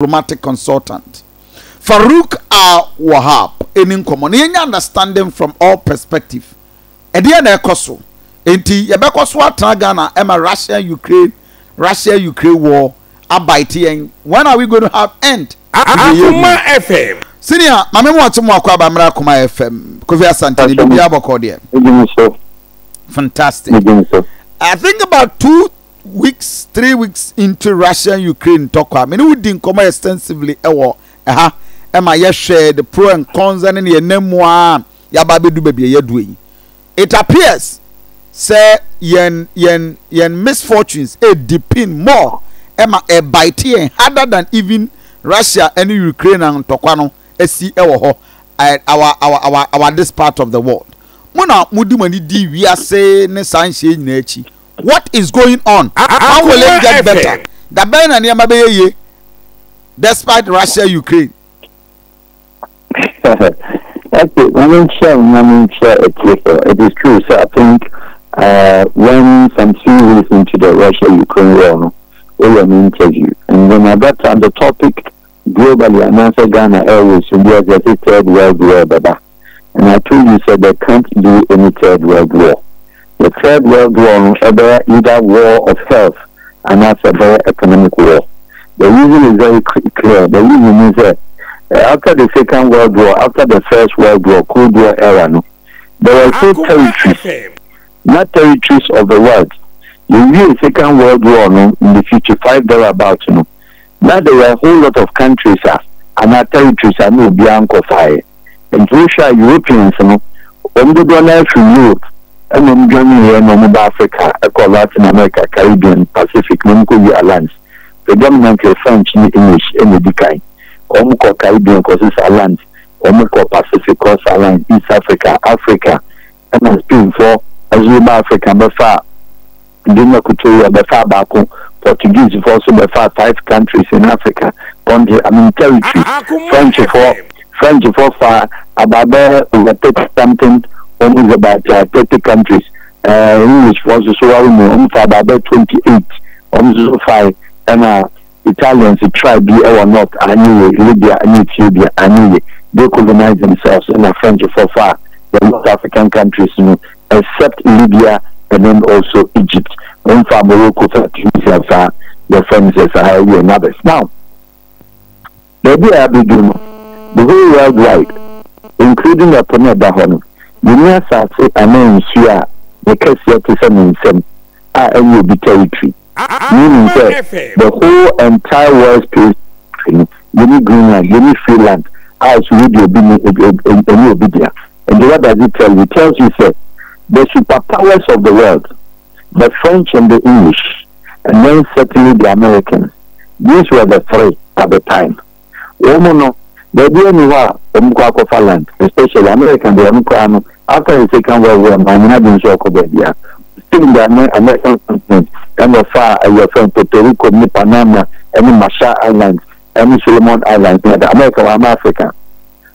Diplomatic Consultant Farouk Al Wahab ɛni nkɔmmɔ na yɛnya understanding from all perspective. Ɛdeɛn na ɛkɔ so? Enti yɛbɛkɔ so atena Ghana ɛma Russia Ukraine Russia Ukraine war abite yɛn? When are we going to have end to deɛ yɛhu Akoma yi? FM. Senior, Maame Moakye Moakɔ aba mmra Akoma FM. Kofi Asante ni biribiara bɔkɔɔ deɛ. Megye so. Fantastic. Megye so. I think about 2 weeks, 3 weeks into Russia Ukraine ntɔkwa, me ne wo di nkɔmmɔ extensively ɛwɔ ɛha ɛma yɛhwɛ the pro and cons ɛne ne yɛn mu a yɛaba abɛdu baabi a yɛadu yi. It appears sɛ yɛn misfortunes e deepen more ɛma ɛbite yɛn harder than even Russia ɛne Ukraine a ntɔkwa no asi ɛwɔ hɔ, our this part of the world. Mo na mo di mo ani di wiase ne saa nhyɛ nyinaa akyi. What is going on? How will it Akoma get better? FM. Da bɛn na nneɛma bɛyɛ yie despite Russia Ukraine? Okay, let me share, let me share a clip. It is true. So I think when some few weeks into the Russia-Ukraine war, no, we were an interview, and then at that time the topic globally, announced Ghana Airways, India as a third world war, baba. And I told you said there can't be any third world war. The third world war, no, either war of health and that's a very economic war. The reason is very clear. The reason is that after the Second World War, after the First World War, Cold War era, no, there were still Akoma territories, FM. not territories of the world. The real Second World War, no, in the 55 thereabout, no. Now there were a whole lot of countries and our territories are no bianco fire. And Russia, Europeans, no, wɔn dodoɔ no afiri Europe ɛna wɔn dwaneeɛ na wɔn ba Africa, ɛkɔ Latin America, Caribbean, Pacific, na wɔn kɔ yi alliance, predominantly French ne English ɛna edi kan. Wɔn kɔ Caribbean kɔ sisa lands, wɔn kɔ Pacific kɔ sa lands, East Africa, Africa, ɛna Spain fo ɛso ba Africa bɛfa Guinea Equatorial, bɛfa baako. Portuguese fo nso bɛfa five countries in Africa, country, I mean territories. Akoma French fo FM. French fo fa about bɛyɛ over 30 something, almost about 30 countries. English fo nso so wɔn mu wɔn fa about bɛyɛ 28, wɔn nso so fa. Ɛna Italians tribe bi ɛwɔ north anyiye, Libya ne Ethiopia anyiye. They colonized themselves. Ɛna French fo fa the North African countries no except Libya and then also Egypt. Wɔn fa Morocco, fa Tunisia, fa the French, Sahara and others. Now baabi a yɛabɛduru no, the whole world wide, including ɛpo no ɛda hɔ no, yɛni asase anaa nsuo a ne kɛseɛ te sɛ ne nsam a ɛnyɛ obi territory, meaning Akoma sɛ FM. the whole entire world space no, yɛni Greenland, yɛni Freeland a so yɛdi obi ne ɛnyɛ obi dea. And what does it tell you? It tells you sɛ the superpowers of the world, the French and the English and then certainly the Americans, these were the three at the time. Wɔn mu no, baabi ani hɔ a wɔn kɔ akɔfa land, especially American deɛ, ɔno koraa no, after the Second World War no, anyina de nso ɔkɔ baabi a still in the American continent ɛna ɔfa ɛyɛ fɛn Puerto Rico ne Panama ɛne Marshall Islands ɛne Solomon Islands ne ɛda America wɔ ama Africa.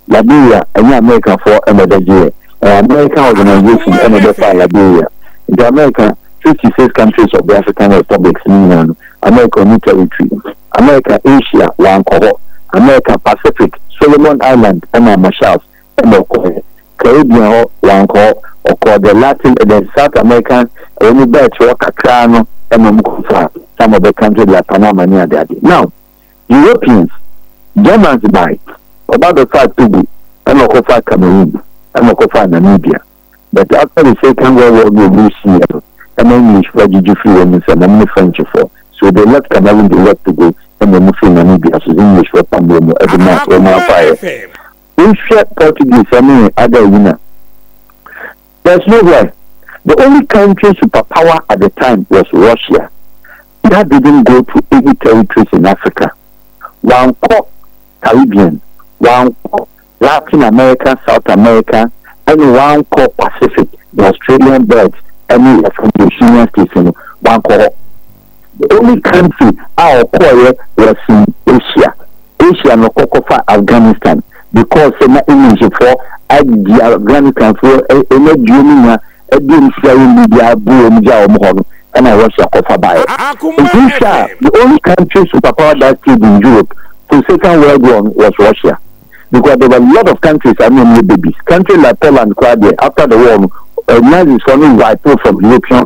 Liberia ɛnyɛ Americafoɔ ɛna ɛbɛgye yɛ, ɛyɛ American organization Akoma ɛna ɛbɛfa FM. Liberia. Nti America, 56 countries of the African republics ne nyinaa no, America ɔni territory. America Asia wankɔ hɔ. America Pacific, Solomon Island ɛna Marshalls ɛna ɔkɔɛ. Caribbean hɔ wankɔ hɔ. Ɔkɔɔ the Latin, the South American ɛwɔ mu belt hɔ kakraa no ɛna ɔmo kɔfa some of the countries like Panama ne adeade. Now Europeans, Germans bae, ɔba bɛfaa Togo ɛna ɔkɔfaa Cameroon ɛna ɔkɔfaa Namibia. But after the Second World War no ɔmu siiɛ no, ɛna English foɔ agyegye firi wɔn nsam, wɔn ne French foɔ. So they left Cameroon, they left Togo, ɛna ɔmu firi Namibia so English foɔ pam wɔn ɛde ma wɔn Akoma afaeɛ. FM. Wohwɛ Portuguese ɛne ada yi na there's nowhere. The only country superpower at the time was Russia. That didn't go to any territories in Africa. Wankɔ Caribbean, wankɔ Latin America, South America, ɛne wankɔ Pacific, the Australian belt ɛne yɛfrɛ no Oceanian states no, wankɔ hɔ. The only country a ɔkɔɔyɛ was in Asia. Asia no kɔkɔfa Afghanistan because sɛ na Englishfoɔ agye Afghanistanfoɔ ɛna dua mu nya ɛde nsia yɛ biribi abo wɔn gya wɔn hɔ no, ɛna Russia kɔfa baeɛ. Akoma Nti wohwɛ a, FM. the only country superpower that stayed in Europe to Second World War was Russia. Because there were a lot of countries I mean babies. Country like Poland koraa deɛ after the war no uh, Nazis foɔ no wipe from European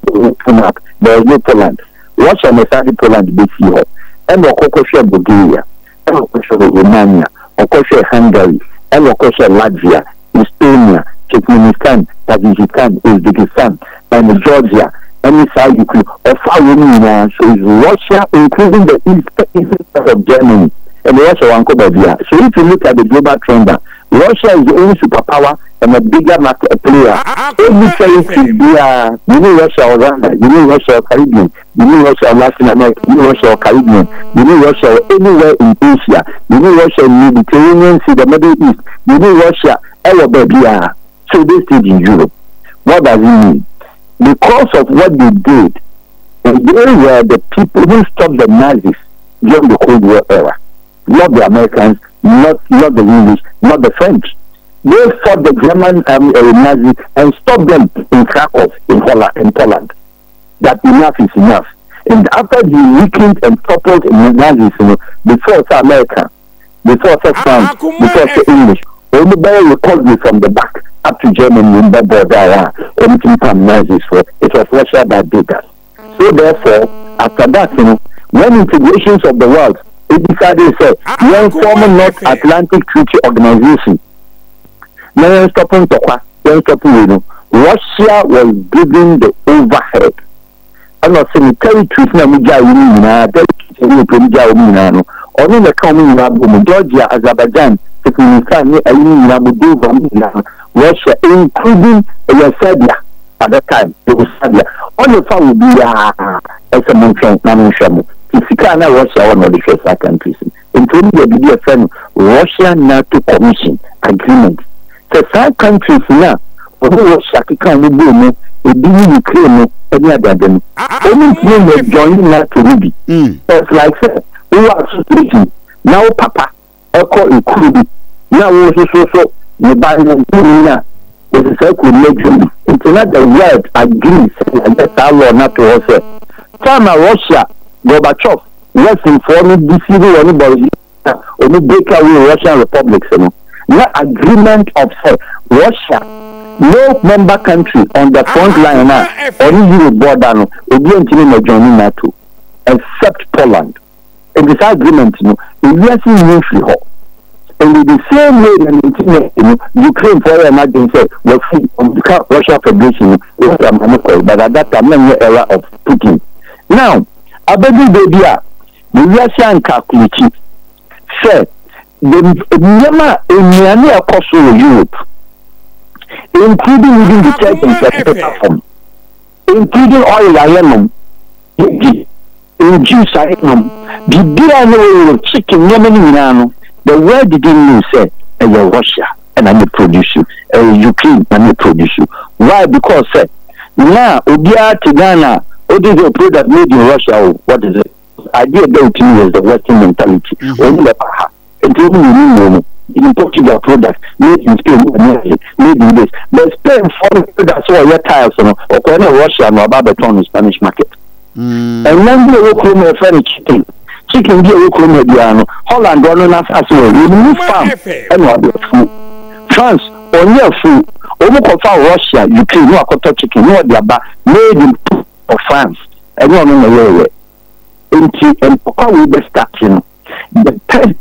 map. There was no Poland. Russia na ɛsan de Poland bɛsii hɔ. Ɛna ɔkɔ kɔhwɛɛ Bulgaria, ɛna ɔkɔhwɛɛ Romania, ɔkɔhwɛɛ Hungary, ɛna ɔkɔhwɛɛ Latvia, Estonia, Turkmenistan, Tajikistan, Uzbekistan, and Georgia, ɛne saa Ukraine. Ɔfaa wɔn nyinaa. So it's Russia including the east, eastern part of Germany. And Russia wankɔ baabiara. So if you look at the global trend a, Russia is the only superpower and a bigger market player. Any territory biara, you need Russia or Rwanda, you need Russia or Caribbean, you need Russia or Latin America, you need Russia or Caribbean, you need Russia or anywhere in Asia, you need Russia in Mediterranean Sea, the Middle East, you need Russia ɛwɔ baabiara. So they stayed in Europe. What does it mean? Because of what they did, they were the people who stopped the Nazis during the Cold War era. Not the Americans, not, not the English, not the French. They fought the German Nazis and stopped them in Krakow, in Holland, in Poland. That enough is enough. And after they weakened and toppled the Nazis, you know, before America, before France, before the English, only by recovery from the back up to Germany in the border, only Nazis for it was Russia that did that. So therefore, after that, you know, when integrations of the world, it decided say, when former North Atlantic Treaty Organization, na yɛn stop ntɔkwa, yɛn stop wei no, Russia was given the overhead. Ɛna ɔsɛ ne territories na mo gyaa wɔn nyinaa, territories na Europe mo gyaa wɔn nyinaa no, ɔno na ɛka wɔn nyinaa bɔ mu, Georgia, Azerbaijan, Turkmenistan ne ayi nyinaa, Moldova mo nyinaa, Russia, including ɛyɛ Serbia at that time, Yugoslavia, ɔne fa wɔ biara ɛsɛ mo ntwɛn na mo nhwɛ mo. Ti sika na Russia wɔ na ɔde hwɛ saa countries no. Nti wɔn yɛ biribi a yɛfrɛ no Russia NATO Commission Agreement. Sɛ saa countries no a wɔne Russia keka wɔn bɔɔ mu, ebi ne Ukraine no ne adeade no, wɔn ntumi nyɛ join NATO no bi. It's like sɛ wowɔ association na wo papa ɛkɔ ekuro bi na wo nso so so ne ba no ntumi a wɔsi saa kuro no adwuma bi. Nti na the world agree sɛ yɛayɛ saa law no ato hɔ sɛ time a Russia Gorbachev Westernfoɔ no deceive wɔn Boris Yeltsin a wɔn break away Russian republics no, na agreement of sɛ Russia no member country on the front line a ɔne Europe border no obiara ntumi mmɛ join NATO except Poland. Nti saa agreement no ewiase nyi mfiri hɔ. And the same way na 1990 no Ukraine foɔ yɛɛ n'adwene sɛ wɔafiri wɔn ka Russia Federation no Russia ma no kɔe, but at that time na nyɛ era of Putin. Now abedu baabi a na wiase ancalculate sɛ the nneɛma a nnuane a ɛkɔ so wɔ Europe including even detergent a ɛpepa fam, including oil a yɛnom, yɛdi, juice a yɛnom, biribiara ne wɔ Europe, chicken nneɛma no nyinaa no, the world didn't know sɛ ɛyɛ Russia ɛna ne produce, ɛyɛ Ukraine na ne produce. Why? Because sɛ na obiara te Ghana a odi sɛ product made in Russia o, what is it? Idea da otimi is the Western mentality. Wɔn na ɛba ha. Nti wɔn na emu mu made in Portugal product, made in Spain, made in this. But Spain for product sɛ ɔyɛ tiles no, ɔkɔɛ na Russia no ɔba abɛtɔn no Spanish market. Ɛnam bi a ɛwɔ kurom a yɛfrɛ no chicken. Chicken bi a ɛwɔ kurom ha biara no, Holland ɔno n'asase wɔ wɔn mu farm ɛna ɔde afuo. France ɔnyɛ afuo, wɔn kɔfa Russia, Ukraine na wakɔtɔ chicken na ɔde aba made in France. Ɛnyɛ ɔno na ɛyɛɛyɛ. Nti ntɔkwa wei bɛ start no, the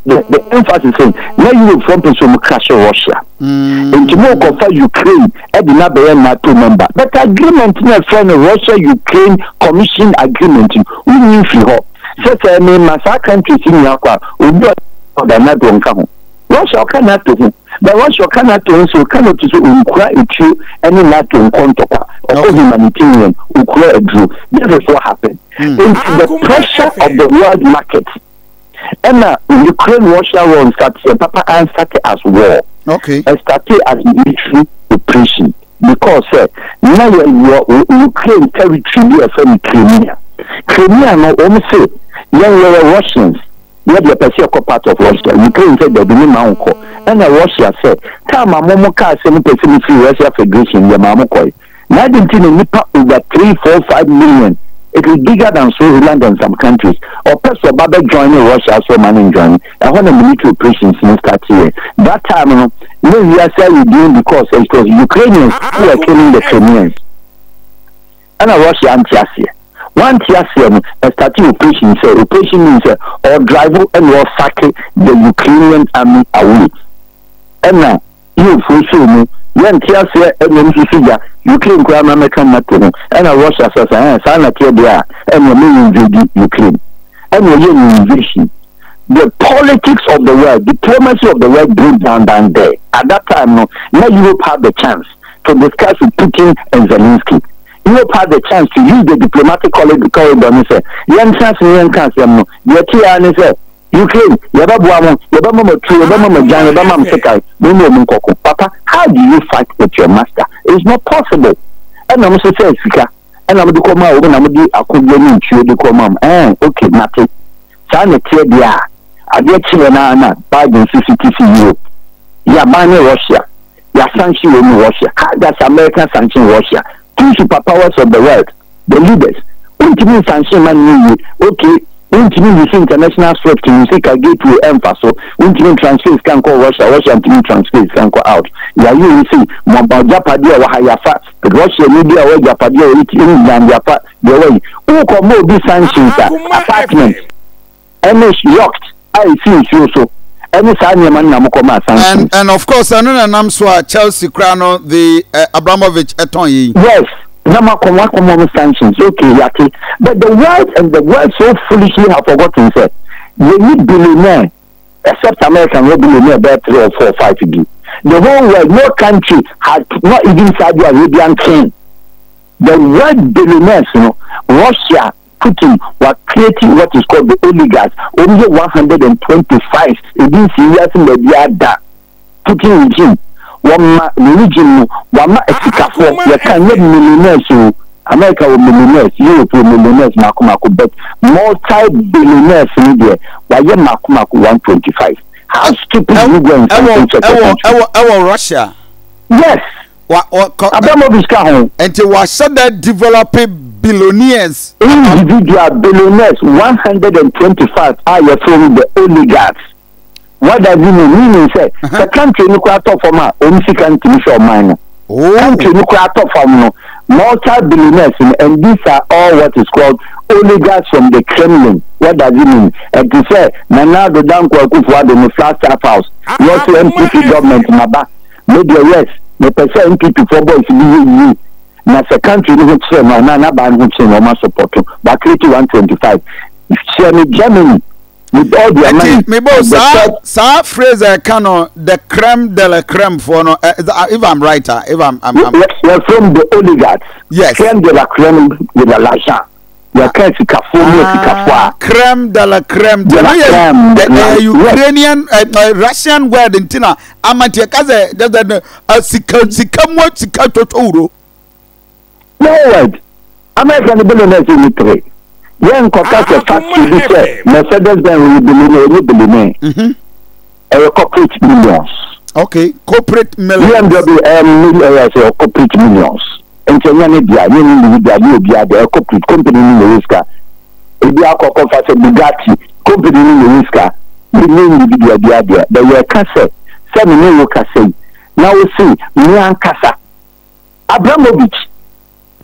the, the emphasis sɛ na Europe foɔ mpɛ sɛ wɔn crash Russia. Nti mo kɔfa Ukraine ɛde na bɛyɛ NATO member. But agreement na ɛfrɛ no Russia Ukraine Commission Agreement no, wonyi mfiri hɔ. Sɛ sɛ mema saa countries nyinaa kɔ a, obi a ɔda NATO nka ho. Russia ɔka NATO ho. But Russia ɔka NATO ho sɛ ɔka NATO sɛ ɔnkura etuo ɛne NATO nkɔ ntɔkwa. Ɔkɔ humanitarian, ɔkura aduro. This is what happened. Nti the pressure of the world market ɛna Ukraine Russia war start yɛ papa an start as war. Okay. Ɛ start as military operation because sɛ na yɛ wɔ Ukraine territory bi a yɛfrɛ no Crimea. Crimea no wɔn se yɛn yɛyɛ Russians, yɛ deɛ pɛ sɛ yɛkɔ part of Russia. Ukraine sɛ dabi me ma wo nkɔ. Ɛna Russia sɛ time a mo mo kaa sɛ mo pɛ sɛ mo firi Russia Federation yɛ maa mo kɔe. Na adi nti na nipa over 3, 4, 5 million It is bigger than Swaziland and some countries. Ɔpɛ sɛ ɔba bɛ join Russia so ɔma no njoin. Ɛhɔ na military operations no start yɛ. That time no, na wiase ayɛ din because it was Ukrainians who were killing the Crimeans. Ɛna Russia ante aseɛ. Wante aseɛ no, ɛstartee operation sɛ, operation means sɛ ɔdrive ɛna ɔsake the Ukrainian army away. Ɛna Europefoɔ soo mu, yɛnte aseɛ ɛna ɔmo susu gya, Ukraine koraa ma mɛka NATO ho, ɛna Russia sɛ sɛ ɛɛ saa na ɛteɛ deɛ a, ɛneɛ mɛ invade Ukraine. Ɛna ɔyɛɛ ne invasion. The politics of the world, diplomacy of the world broke down down there. At that time no, na Europe have the chance to discuss with Putin and Zelensky. Europe had the chance to use the diplomatic corridor no sɛ yɛntena ase na yɛnka asɛm no. Deɛ ɛteɛ ara ne sɛ Ukraine, yɛbɛboa mo, yɛbɛma mo atuo, yɛbɛma mo agyan, yɛbɛma mo sekan, mo ne wɔn nkɔko. Papa, how do you fight with your master? It's not possible. Ɛna mo sesɛɛ sika, ɛna mo de kɔmaa wɔn, na mo de akodeɛ ne ntuo de kɔmaa mo. Ɛɛ, okay, mate. Saa na ɛteɛ deɛ a, adeɛ kyeeɛ no ara na Biden nso si ti si Europe. Yɛaban ne Russia. Yɛasanction wɔn mu Russia. How does America sanction Russia? Two superpowers of the world, the leaders. Wontumi nsanction ma no nyɛ yie. Okay, wontumi use international SWIFT no sika gateway ɛmfa so. Wontumi ntransfer sika nkɔ Russia, Russia ntumi ntransfer sika nkɔ out. Yɛayɛ wei sei, mo agyapadeɛ a ɛwɔ ha yɛafa. Russia ni bi a ɔwɔ agyapadeɛ a ɔwɔ England yɛafa deɛ ɛwɔ yi. Wokɔ ma obi sanctions a, apartment. ɛne yacht a ɛsi nsuo so ɛne saa nneɛma no na mokɔ maa sanctions. And and of course ɛno na ɛnam so a Chelsea koraa no the uh, Abramovich ɛtɔn yɛ yi. Yes, na makɔ makɔ mɔ sanctions okay yate but the world and the world so foolishly have forgotten sɛ yɛni billionaire except America no billionaire bɛyɛ three or four five bi the whole world no country has not even Saudi Arabian king the world billionaires no Russia Putin wa create what is called the oligarchs, wɔn yɛ 125, ebi nsi wiase baabiara da. Putin regime, wɔma ne regime no, wama asikafoɔ, yɛka nyɛ millionaires o, America wɔ millionaires, Europe wɔ millionaires mako mako, but multi-billionaires no deɛ, wayɛ mako mako 125. How stupid do you go and sanction such a country? Ɛwɔ ɛwɔ Russia. Yes. Wa wa kɔ. Abramovich ka ho. Nti wahyɛ da develop billionaires. Individual billionaires 125 a yɛfrɛ no the oligarchs. What does it mean? Meaning sɛ sɛ country no koraa tɔ fam a wɔn sika ntumi hwɛ ɔman no. Oh. Country no koraa tɔ fam no multi billionaires no and these are all what is called oligarchs from the Kremlin. What does it mean? Ɛte sɛ Nana Addo Dankwa Akufo-Addo no Flagstaff House. Wɔse NPP government maba. Me deɛ yes mepɛ sɛ NPP foɔ boys bi yɛ yie na sɛ country no ho kyerɛ no anaa n'aban no ho kyerɛ no ɔma support wa create 125 hyɛ me Germany with all their money. Eti mebo saa saa phrase a ɛka no the creme de la creme foɔ no eh, if I'm right ah, if I'm I'm, I'm We're from the oligarchs. Yes. Creme de la creme de la l'argent. Yɛka asikafoɔ mu asikafoɔ a. Ah, creme de la creme. De la creme. De la Ukrainian uh, Russian word nti na ama nti ɛka sɛ dɛ dɛ sika sika mu sika twotwo wuro. No word. America ni billionaires ni tere. Yɛn nkɔka sɛ factory bi sɛ Mercedes Benz yɛ billionaire ɛnyɛ billionaire. Mhm. Ɛyɛ corporate millions. Okay, corporate millions. BMW ɛyɛ million ɛyɛ sɛ corporate millions. Nti ɛnyɛ ne dea, ɛnyɛ ne nini dea, ɛnyɛ obiara dea, ɛyɛ corporate company no na ɛwɔ sika. Ebi akɔ akɔfa sɛ Bugatti, company no na ɛwɔ sika, ɛnyɛ individual biara dea. But yɛka sɛ, sɛ me ne wo kasa yi, na wo se me ankasa, Abramovich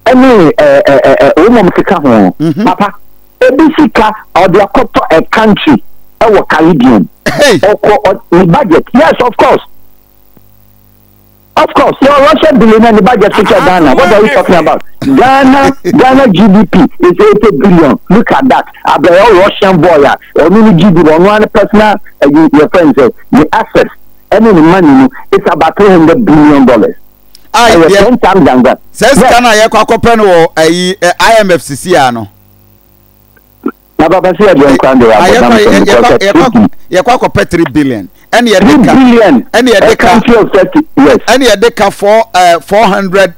ɛne ɛɛ ɛɛ wɔn a wɔkeka ho no, mhm. papa, ebi sika ɔde akɔtɔ a country ɛwɔ Caribbean. Ɔkɔ ne budget, yes of course. Of course, your Russia billionaire ne budget to kyɛ Ghana. What are you talking about? Ghana, Ghana GDP is 80 billion. Look at that. Abɛyɛ Russian boy a ɔno ne GDP, ɔno ara ne personal ɛyi yɛ fɛn sɛ ne assets ɛne ne money no it's about 300 billion dollars. Ɛyɛ 10 times than that. Sɛ sika na yɛkɔ akɔpɛ no wɔ ɛyi IMF sisi a no. Na papa sɛ yɛdeɛ nkwa deɛ yɛabɔ dam sɛm because yɛkɔ yɛkɔ akɔpɛ three billion ɛne yɛde ka ɛne yɛde ka yes ɛne yɛde ka four ɛɛ 400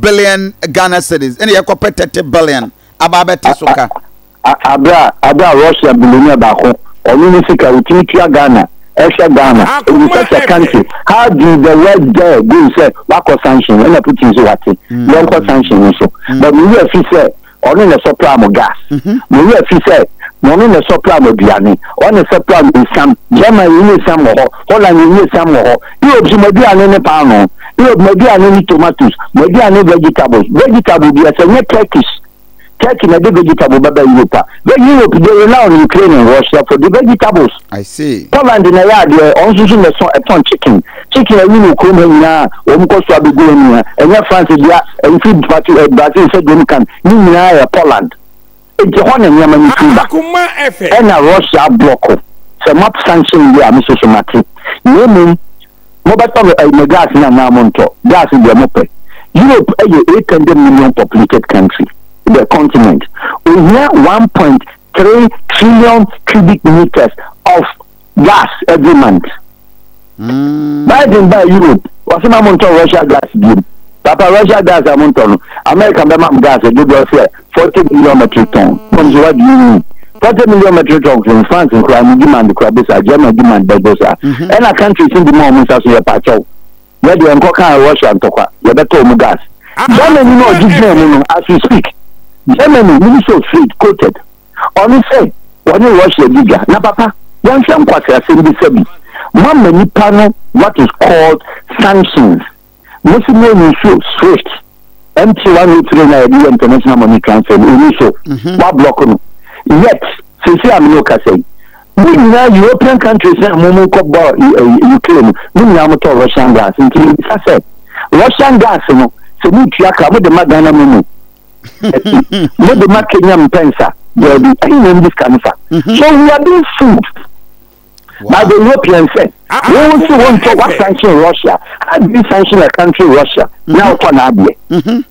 billion Ghana cedis ɛne yɛkɔpɛ 30 billion aba abɛte so ka. Abira abira Russia billionaire baako ɔno ne sika otumi tua Ghana ɛhwɛ Ghana in such a country how do the world dare go sɛ wakɔ sanction ɛna Putin so wate yɛnkɔ sanction no so but mi wura fi sɛ. ɔno na ɛsɔpraa mo gas. Mo werɛ afi sɛ ɔno na ɛsɔpraa mo aduane, ɔno na ɛsɔpraa mo esiam. German yɛnyɛ esiam wɔ hɔ, Holland yɛnyɛ esiam wɔ hɔ. Europe so mo aduane ne paanoo, Europe mo aduane ne tomatoes, mo aduane vegetables. Vegetable biara sɛ ɛnyɛ Turkish, Turkey na ɛde vegetable bɛba Europe a. Veg Europe they rely on Ukraine and Russia for the vegetables. I see. Poland na ɛyɛ adeɛ, ɔno nso so na ɛsɔn ɛtɔn chicken. Chicken a ɛyi no kurom ha nyinaa wɔn kɔ so abɛgu hɔ nyinaa. Ɛnyɛ France dea, ɛmfiri Brazil, eh, Brazil sɛdeɛ wɔn kan, ne nyinaa yɛ Poland. Enti hɔ na nneɛma no firi ba. Akoma FM. Ɛna Russia ablɔko. Sɛ moap sanction wie a, me nso so mate. Na mmom, mobɛtɔ me, eh, me gas no anaa montɔ? Gas deɛ mopɛ. Europe yɛ 800 million populated country, the continent. Ohia 1.3 trillion cubic meters of gas every month. Biden baa Europe, ɔse ma montɔ Russia gas biom. Papa, Russia gas a montɔ no, America bɛma mo gas dodoɔ sɛ 40 million metric ton. Wɔn so what do you mean? 40 million metric tons in France koraa ne demand koraa bɛ saa, German demand bɛbɔ saa. Ɛna countries no bi ma wɔn nsa so yɛ paakyɛw. Yɛ deɛ nkɔ kaa Russia ntɔkwa, yɛbɛtɔ wɔn gas. Germany no ɔgye gyina mu no, as we speak, Germany Minister of Trade quoted, ɔno sɛ wɔne Russia di dwa. Na papa, yɛnhwɛ nkwaseasɛm bi sɛ bi, moama nipa no what is called sanctions. Mo se mo nsuo SWIFT, MT103 na yɛde yɛ international money transfer no, ɛni so, moablɔk no. Yet, seesei a me ne wo kasa yi, mo nyinaa European countries na mo mo kɔ bɔ Ukraine no, mo nyinaa mo tɔ Russian gas. Nti mebisa sɛ, Russian gas no, sɛ mo tua ka, mo de ma Ghana mo mu? Mo de ma Kenya mpɛnsa? Daabi, ɛhe na wɔn de sika no fa? So we are being fooled by the Europeans sɛ, wo nso wo ntɔ, wa sanction Russia. How do you sanction a country Russia na wotɔ n'adeɛ?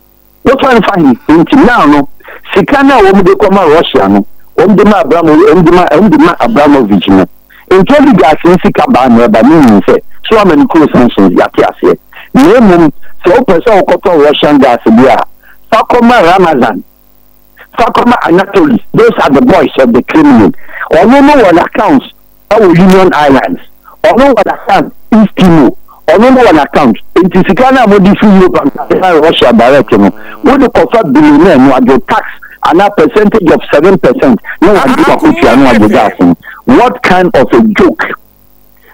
Wotɔ no fa he? Nti now no, sika no a wɔn de kɔma Russia no, wɔn de ma Abramo, wɔn de ma, wɔn de ma Abramovich no. Nti oligarchs no sika baa na ɛba, ne nim sɛ, so ama ne kuro sanctions, yɛate aseɛ. Na mmom, sɛ wopɛ sɛ wokɔtɔ Russian gas bi a, fa kɔma Ramazan, fa kɔma Anatoly, those are the boys of the Kremlin. Ɔno no wɔ n'accounts ɛwɔ Union Islands, ɔno wɔ n'account East Timor, ɔno no wɔ n'account. Nti sika no a mode firi Europe ankasa ma Russia direct no, wode kɔfa billionaire no, agye tax anaa percentage of 7% na wagye w'akotua na wagye gas no. What kind of a joke?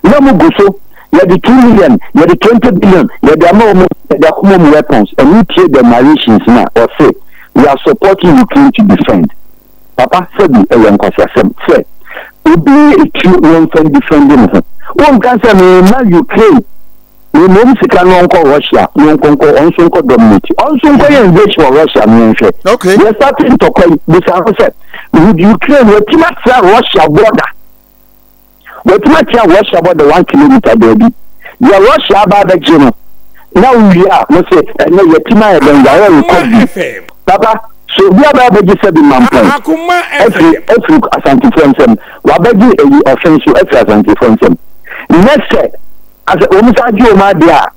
Na mo gu so, yɛde 2 million, yɛde 20 billion, yɛde ama wɔn, yɛde akɔma wɔn weapons. And you tie the narrations na ɔse, we are supporting Ukraine to defend. Papa, sɛbi ɛyɛ nkwaseasɛm sɛ obi yɛ etuo na ɔmfa ndefend ne ho. Wonka sɛ mema Ukraine mema wɔn sika na ɔnkɔ Russia na ɔnkɔ nkɔ ɔno nso nkɔ dominate. Ɔno nso nkɔyɛ invasion wɔ Russia na yɛnhwɛ. Okay. Yɛ start ntɔkwa yi, bisa ho sɛ, would Ukraine watumi atra Russia border? Watumi atia Russia border 1 kilometer baabi. Deɛ Russia aba abɛgye no, na wowie a, mo se ɛnɛ yɛtumi ayɛ dɛn, yɛayɛ Akoma recovery. FM. Papa, so obi aba abɛgye sɛbi mampɔn Akoma afiri FM. afiri Asantefoɔ nsam, wabɛgye eyi ɔfen so afiri Asantefoɔ nsam. Nyɛ sɛ asɛ wɔn san gye wɔn adeɛ a,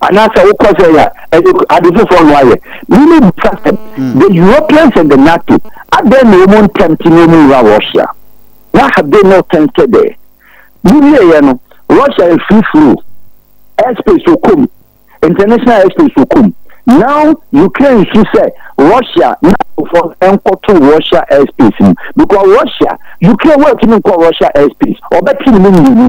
anaasɛ wokɔ sɛ yɛ a, ɛyɛ ade foforɔ no ayɛ. Mimi bisa sɛ, the Europeans and the NATO, adɛn na wɔn ntɛm te na wɔn nwura Russia? Why have they not tempted there? Wowieɛ no, Russia yɛ free flow, airspace okom, international airspace okom. Now Ukraine su sɛ Russia NATO foɔ nkɔto Russia airspace mu because Russia, Ukraine wɔntumi nkɔ Russia airspace, ɔbɛte ne mu mmienu.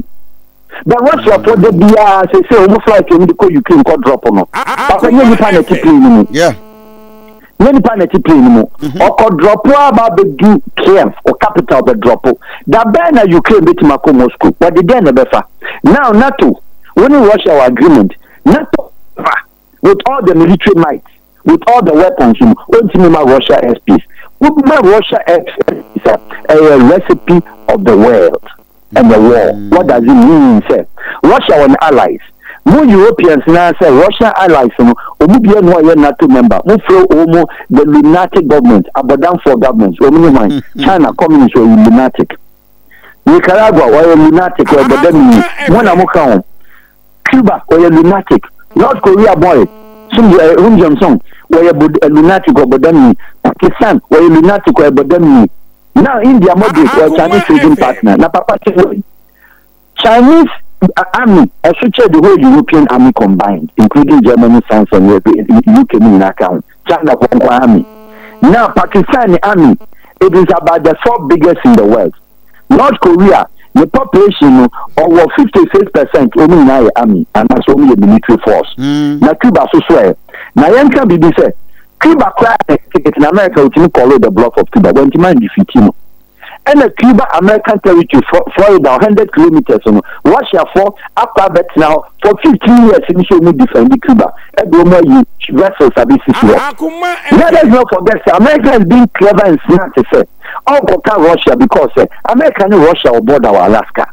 But Russia foɔ da biara sɛ sɛ wɔn flight wɔn de kɔ Ukraine kɔ drop no, papa nyɛ Akoma nipa na ɛte FM. plane no mu. Nyɛ nipa na ɛte plane no mu. Ɔkɔ drop a ba abɛdu Kiev, o capital bɛ drop. Da bɛn na Ukraine bɛtumi akɔ Moscow? Wɔde dɛn na ɛbɛfa? Now NATO, wo ne Russia wɔ agreement. NATO fa with all the military might, with all the weapons no, ɔntumi ma Russia airspace. Woma Russia airspace a, ɛyɛ recipe of the world and the war. What does it mean? Sɛ Russia wɔ ne allies. Mo Europeans na sɛ Russia allies no, ɔmu bia no ɔyɛ NATO member. Mo frɛ wɔn the lunatic government, abɔdamfoɔ government. Wɔn ne hwan? China communist ɔyɛ lunatic. Nicaragua ɔyɛ lunatic, ɔyɛ bɔdamni. Akoma Mo na mo FM. ka ho. Cuba ɔyɛ lunatic. North Korea boy, Sum Hum Jong Song wɔyɛ lunatic, ɔbɔdamni. Pakistan wɔyɛ lunatic, ɔyɛ bɔdamni. Now India moderate ɔyɛ Akoma Chinese trading FM. partner. Na papa sɛ wei, Chinese army ɛso kyɛ the whole European army combined, including Germany, France and UK mu nyinaa ka ho. China fo nko army. Now Pakistan ne army it is about the fourth biggest in the world. North Korea ne population no ɔwɔ 56% wɔn nyinaa yɛ army anaasɛ wɔn yɛ military force. Na Cuba so so ɛ. Na yɛnka biribi sɛ Cuba koraa yɛ ketekete na America otumi call the bluff of Cuba wɔntumi andefeat no. Ɛna Cuba American territory Florida 100 kilometers no Russia fo akɔ abɛtena hɔ for 15 years ni sɛ wɔn defend Cuba ɛde wɔn ayi vessels abɛsisi hɔ. Let us not forget sɛ America is being clever and smart sɛ ɔnkɔka Russia because sɛ America ne Russia wɔ border wɔ Alaska.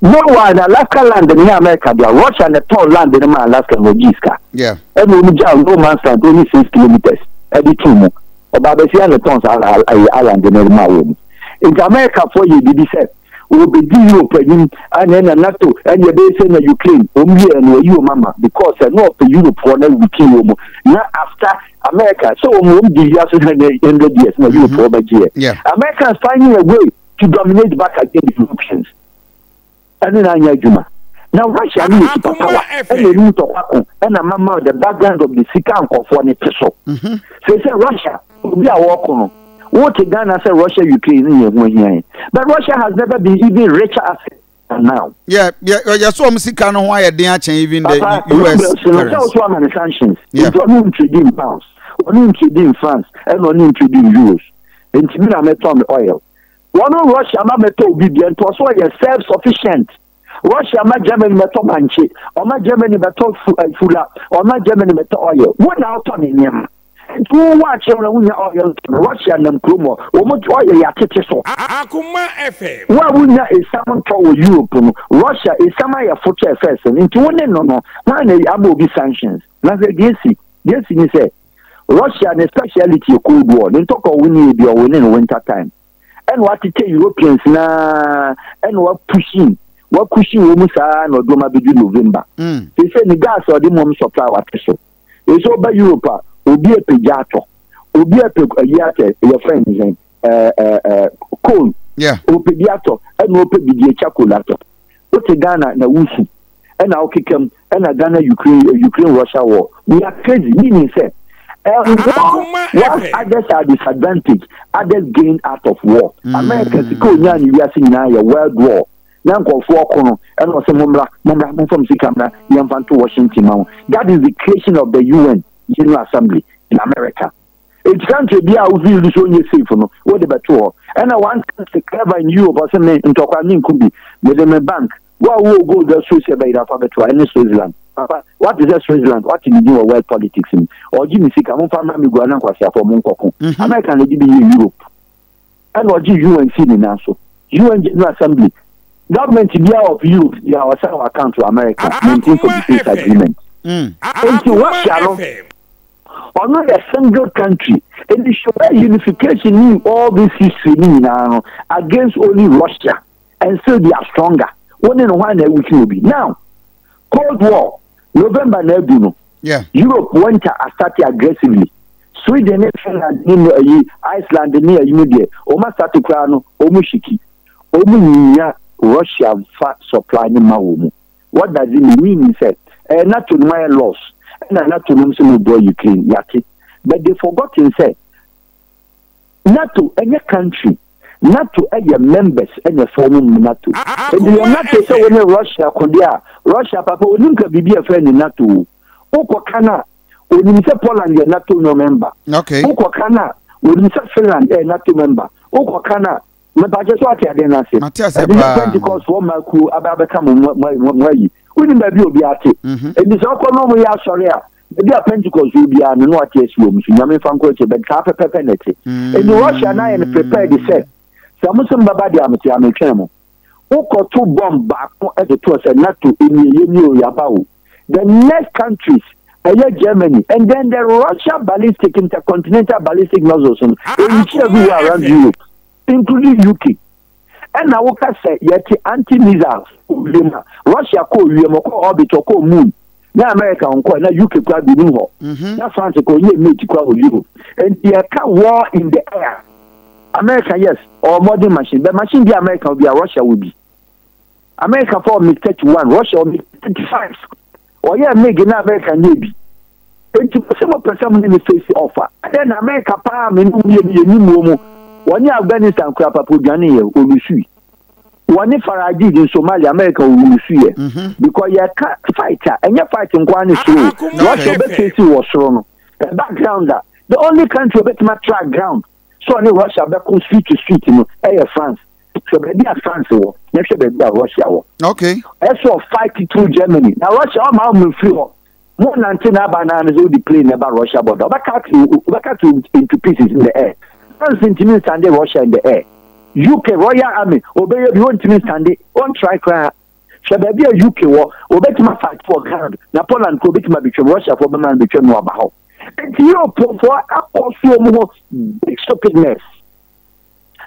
Meanwhile na Alaska land no nyɛ America dea, Russia na ɛtɔn land no maa Alaska na ɔgyee sika. Ɛna wɔn gyaa no man's land only 6 kilometers ɛde too mu. Ɔbaa bɛsia na ɛtɔn saa ɛyɛ island no maa wɔn. Nti Americafoɔ yɛ biribi sɛ wɔbɛdi Europe anim ɛna ɛna NATO ɛna ɛbɛyɛ sɛ na Ukraine wɔn wieɛ no wɔyi wɔn ama because ɛna ɔpɛ Europefoɔ no aweaken wɔn na after America sɛ wɔn di wiase 100 years na Europefoɔ bɛgyeɛ. Americans finding a way to dominate back again the Europeans. Ɛne na anyɛ adwuma. Na Russia no yɛ super power ɛna ɛnim ntɔkwa ko ɛna mama the background of the sika nkɔfoɔ ne te so. Sɛ Russia obi a wɔko no wote Ghana sɛ Russia Ukraine ne yɛn ho ahia yɛn, but Russia has never been even richer as now. Yeah, so wɔn sika no ho ayɛ den akyɛn even the Papa, US rubles no sɛ currency. woso ama no sanctions. Yeah. Nti ɔno ntrade in pounds, ɔno ntrade in francs, ɛna ɔno ntrade in euros. Nti mi na mɛtɔ me oil. Wɔn Russia ma mɛtɔ obi deɛ nti ɔso ɔyɛ self sufficient. Russia ma Germany mɛtɔ bankye, ɔma Germany mɛtɔ fula, ɔma Germany mɛtɔ oil. Wo na ɔtɔ ne nneɛma. Nti wo wɔ akyerɛ na wonya oil ntɔ no. Russia nam kurom hɔ, wɔn oil yɛ atete so. Akoma FM. Wo a wonya esiam ntɔ wɔ Europe no, Russia esiam ayɛ fo kyɛɛ first no. Nti wo ne no, hwan na ama obi sanctions? Na hwɛ deɛ esi ni sɛ Russia ne speciality yɛ cold war. Ne ntɔkwa ɔwo ne ebi ɔwo ne no winter time. Ɛna watete Europeans naa ɛna wapushi wakushi wɔn mu saa na ɔde wɔn abɛdu November. Sese ne gas a ɔde mɔm supply wate so. Sese ɔba Europe a obi apagya atɔ, obi apɛ ayi atɛ yɛ fɛn ne sɛn ɛɛ ɛɛ ɛɛ coal. Ɔpɛ bi atɔ ɛna ɔpɛ bidie charcoal atɔ. Wote Ghana na wusu ɛna wokeka mu ɛna Ghana Ukraine Russia war. We are crazy meaning sɛ war whilst others are disadvantaged, others gain out of war. America sika onyaa ne wiase nyinaa yɛ world war. Na nkɔfoɔ ko no ɛna ɔsɛ mommra mommra momfa sika mmra yɛmfa nto Washington ma wo. That is the creation of the UN General Assembly in America. Eti country bi a wofeel so onyɛ safe no wode bɛto hɔ. Ɛna one country clever in Europe ɔsɛ me ntɔkwa me nko bi mede me bank wo a wowɔ gold asuo sɛ bɛyera fa bɛto hɔ ɛne Switzerland. Papa wate sɛ Switzerland wate ne din wɔ world politics mu ɔgye me sika momfa mmra me gua na nkwaseafoɔ monkɔko. America na ɛde bi yɛ Europe ɛna ɔgye UN sii ne nan so. UN General Assembly government biara of Europe biara ɔsan wɔ account wɔ America 1946 agreement. Nti Russia no ɔno yɛ single country and show unification in all this history ni nyinaa no against only Russia and still they are stronger. Wɔn ne no hwan na ɛwuki obi now Cold War November na adu no. Europe winter astart aggressively. Sweden ne Finland ne no ayi Iceland ne ayi no deɛ wɔn astart koraa no wɔn hyiki wɔn nya Russia nfa supply ne ma wɔn mu. What does it mean? Meaning sɛ ɛɛ NATO no ayɛ loss ɛna NATO no nso mo boa Ukraine yate, but they forgotten sɛ NATO ɛnyɛ country. NATO ɛyɛ members ɛna form NATO. Ebi yɛ NATO sɛ wɔn ne Russia ko deɛ a Russia papa onim ka biribi a ɛfrɛ ne NATO o. Wokɔ kan a onim sɛ Poland yɛ NATO no member. Wokɔ kan a onim sɛ Finland ɛyɛ NATO member. Wokɔ kan a mepakyɛ so ate adeɛ no ase. Mate ase ɛde sɛ paa. Pentecost wɔ mmaa kuo aba abɛka mo ayi wonim baabi a obi ate. Nti sɛ ɔkɔ na ɔmo yɛ asɔre a baabi a Pentecost wɔ biara no na wate asi wɔ mu so Nyame mfa nkɔ akyire but saa pɛpɛpɛ na ɛte. Nti Russia na ayɛ no prepared sɛ mo sɛ mbɛba deɛ a mete a metwɛn mo. Wokɔto bomb baako de toɔ sɛ NATO ɛnie yɛnie o yɛaba o. The next countries ɛyɛ Germany and then the Russia ballistic intercontinental ballistic missiles no ɛreach everywhere around Europe including UK. Ɛna woka sɛ yɛte anti missiles wiem a Russia kɔɔ wiem ɔkɔɔ orbit ɔkɔɔ moon na America nkɔɔ na UK kora bi nim hɔ na France kɔ ɔnyɛ mate kora wɔ Europe. Nti yɛka war in the air. America yes ɔwɔ modern machine but machine bi America wɔ bi a Russia wɔ bi. America fɔ MiG 31, Russia wɔ MiG 35. Ɔyɛ MiG na America nyɛ bi. Enti mo se mopɛ sɛ mo ne me face off a, adɛn na America paa a me ne wo mmienu yɛnim wɔ mu, wɔne Afghanistan koraa papa odwaneeɛ, ɔlusui. Wɔne Farajid in Somalia, America ɔlusuiɛ. Mhm. Because yɛka fight a, ɛnyɛ fight nko ara ne soro o. Akoma Russia FM. ɔbɛ face wɔ soro no, ɛba ground a, the only country ɔbɛtumi atra ground sɛ ɔne Russia bɛko street to street no ɛyɛ France. Hwɛ baabi a France wɔ na hwɛ baabi a Russia wɔ. Okay. Ɛsɛ ɔfight through Germany. Na Russia ɔma ɔmo mfiri hɔ. Mo nante na aba naa no sɛ wode plane na ɛba Russia border. Ɔbɛka ɔbɛka to into pieces in the air. France ntumi nsande Russia in the air. UK Royal Army ɔbɛyɛ bi ɔntumi nsande ɔntry koraa. Hwɛ baabi a UK wɔ ɔbɛtumi afight for ground na Poland kora ɔbɛtumi abɛtwam Russia foɔ bɛma no bɛtwam na waba hɔ. Nti Europe foɔ akɔ so wɔn ho big stupidness.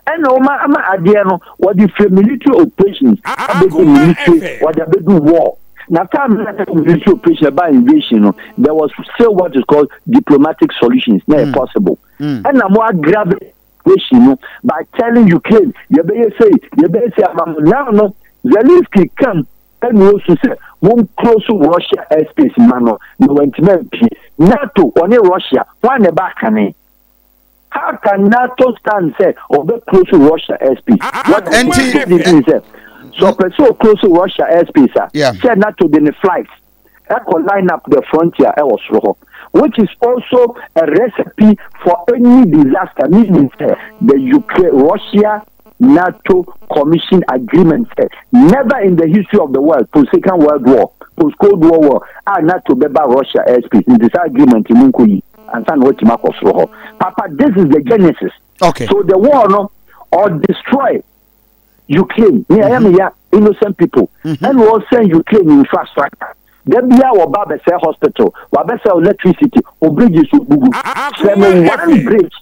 Ɛna wɔn ama adeɛ no wɔde firi military operations abɛdu military wɔde abɛdu war. Na time na military operation ɛba invasion no there was still what is called diplomatic solutions na yɛ possible. Ɛna mo aggravate situation no by telling Ukraine yɛbɛyɛ sei yɛbɛyɛ sei ama mo now no Zelensky kam ɛna osu sɛ mo close Russia airspace ma no na wantumi ampie. NATO ɔne Russia hwan na ɛba akane? How can NATO stand sɛ ɔbɛ close Russia airspace? What I Nti mean sɛ sɛ ɔpɛ sɛ ɔclose Russia airspace a, Yeah. sɛ NATO de ne flight ɛkɔ line up the frontier ɛwɔ soro hɔ, which is also a recipe for any disaster, meaning sɛ the Ukraine Russia NATO Commission agreement sɛ never in the history of the world post second world war post cold war war a NATO bɛba Russia airspace nti saa agreement mu nkɔ yi ansa na watumi akɔ soro hɔ. Papa, this is the genesis. Okay. So the war no or destroy Ukraine ne ɛyɛ me ya innocent people ɛna ɔsɛn Ukraine infrastructure. Da bia wɔba abɛsɛe hospital, wabɛsɛe electricity, o bridges ogugu. Kyerɛ me one bridge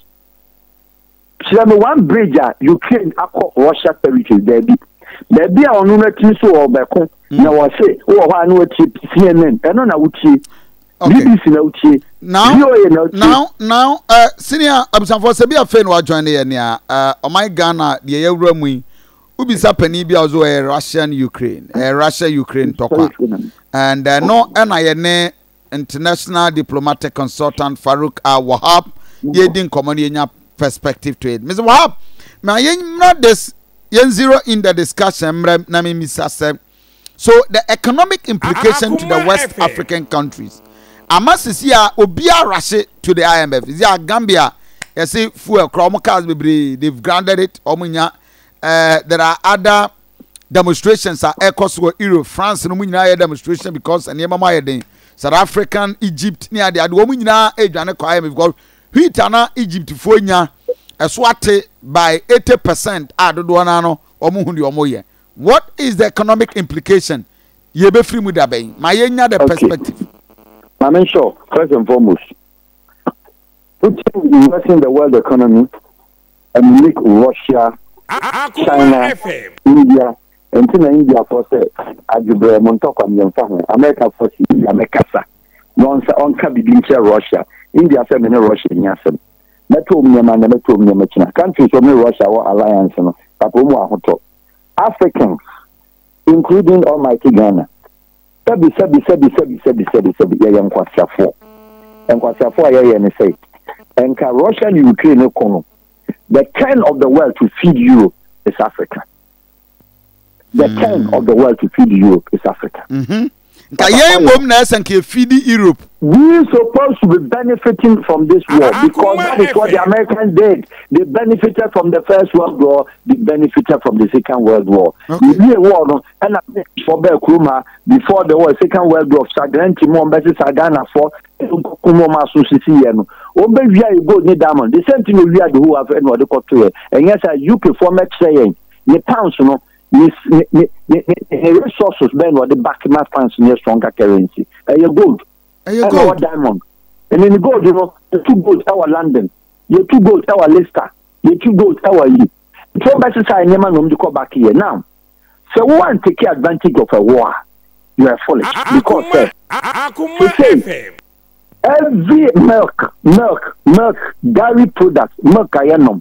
Kyerɛ me one bridge a Ukraine akɔ Russia territory daabi. Baabi a ɔno no atiri so ɔbɛko na wɔse wowɔ hɔ a na watie CNN ɛno na wotie. Okay. BBC na wotie. Now, VOA na wotie. now, now, uh, senior abusuafoɔ sɛ bi afei na wajoin ne yɛ nea uh, ɔman Ghana deɛ yɛwura mu yi wobisa panin bi a ɔso ɛyɛ Russian Ukraine ɛyɛ Russia Ukraine tɔkwa and uh, no ɛna yɛ ne International Diplomatic Consultant Farouk Al Wahab yɛredi nkɔmmɔ no yɛnya perspective to it. Mr. Wahab, ma yɛmmra this yɛn zero in the discussion mmerɛ na memisa sɛ so the economic implication to the West African countries ama sisi a obiara rahye to the IMF sisi a Gambia yɛse fuel kora wɔn cars bebree they've grounded it wɔn nya uh, there are other demonstrations a ɛkɔ so wɔ Europe, France no mu nyinaa yɛ demonstration because nneɛma mu ayɛ den. South African, Egypt ne ade ade wɔn nyinaa redwane kɔ IMF because wheat ana Egypt foɔ nya ɛso ate by 80% a dodoɔ no ano wɔn hu deɛ wɔn yɛ. What is the economic implication? Yɛbɛfiri mu da bɛn? Ma yɛnya the Okay. perspective. Maame Shaw, first and foremost, Putin is investing the world economy and make Russia, China, India, nti na India foɔ sɛ adwebrɛ mo ntɔkwa no yɛmfa ho, America foɔ sɛ India mɛkasa na ɔnsa ɔnka biribi nkyerɛ Russia, India sɛ me ne Russia nni asɛm, mɛtɔ wɔn nneɛma nnɛ mɛtɔ wɔn nneɛma kyina, countries wɔn ne Russia wɔ alliance no papa wɔn wɔ ahotɔ, Africans including almighty Ghana. Sɛbi sɛbi sɛbi sɛbi sɛbi sɛbi sɛbi yɛyɛ nkwaseafoɔ. Nkwaseafoɔ a yɛyɛ ne sɛ nka Russia ne Ukraine ko no the turn of the world to feed Europe is Africa. The mm. turn of the world to feed Europe is Africa. Mm-hmm. Nka yɛn mmom na ɛsɛ nka efidi Europe. We supposed to be benefiting from this war because that is what the Americans did. They benefited from the First World War. They benefited from the Second World War. Okay. The war no, ɛna fɔ bɛɛ kurom ha before the war Second World War sagranti mu wɔn bɛsesa Ghana fɔ nkokum wɔn aso sisi yɛ no wɔn bɛ wia yɛ gold ne diamond the same thing owia the whole Africa ɛna ɔde kɔto yɛ ɛnyɛ sɛ UK fɔ mɛkyerɛ yɛn ne pounds no ne ne ne ne ne resources bɛn na ɔde back ma pounds ne yɛ stronger currency ɛyɛ gold ɛyɛ ɛna gold ɔwɔ diamond ɛne ne gold no yɛtu gold ɛwɔ London yɛtu gold ɛwɔ Leicester yɛtu gold ɛwɔ yi nti wɔn bɛsesa nneɛma na wɔn de kɔ back yɛ now sɛ wo an take advantage of a war you are foolish because sɛ sesei every milk milk milk dairy product milk a yɛnom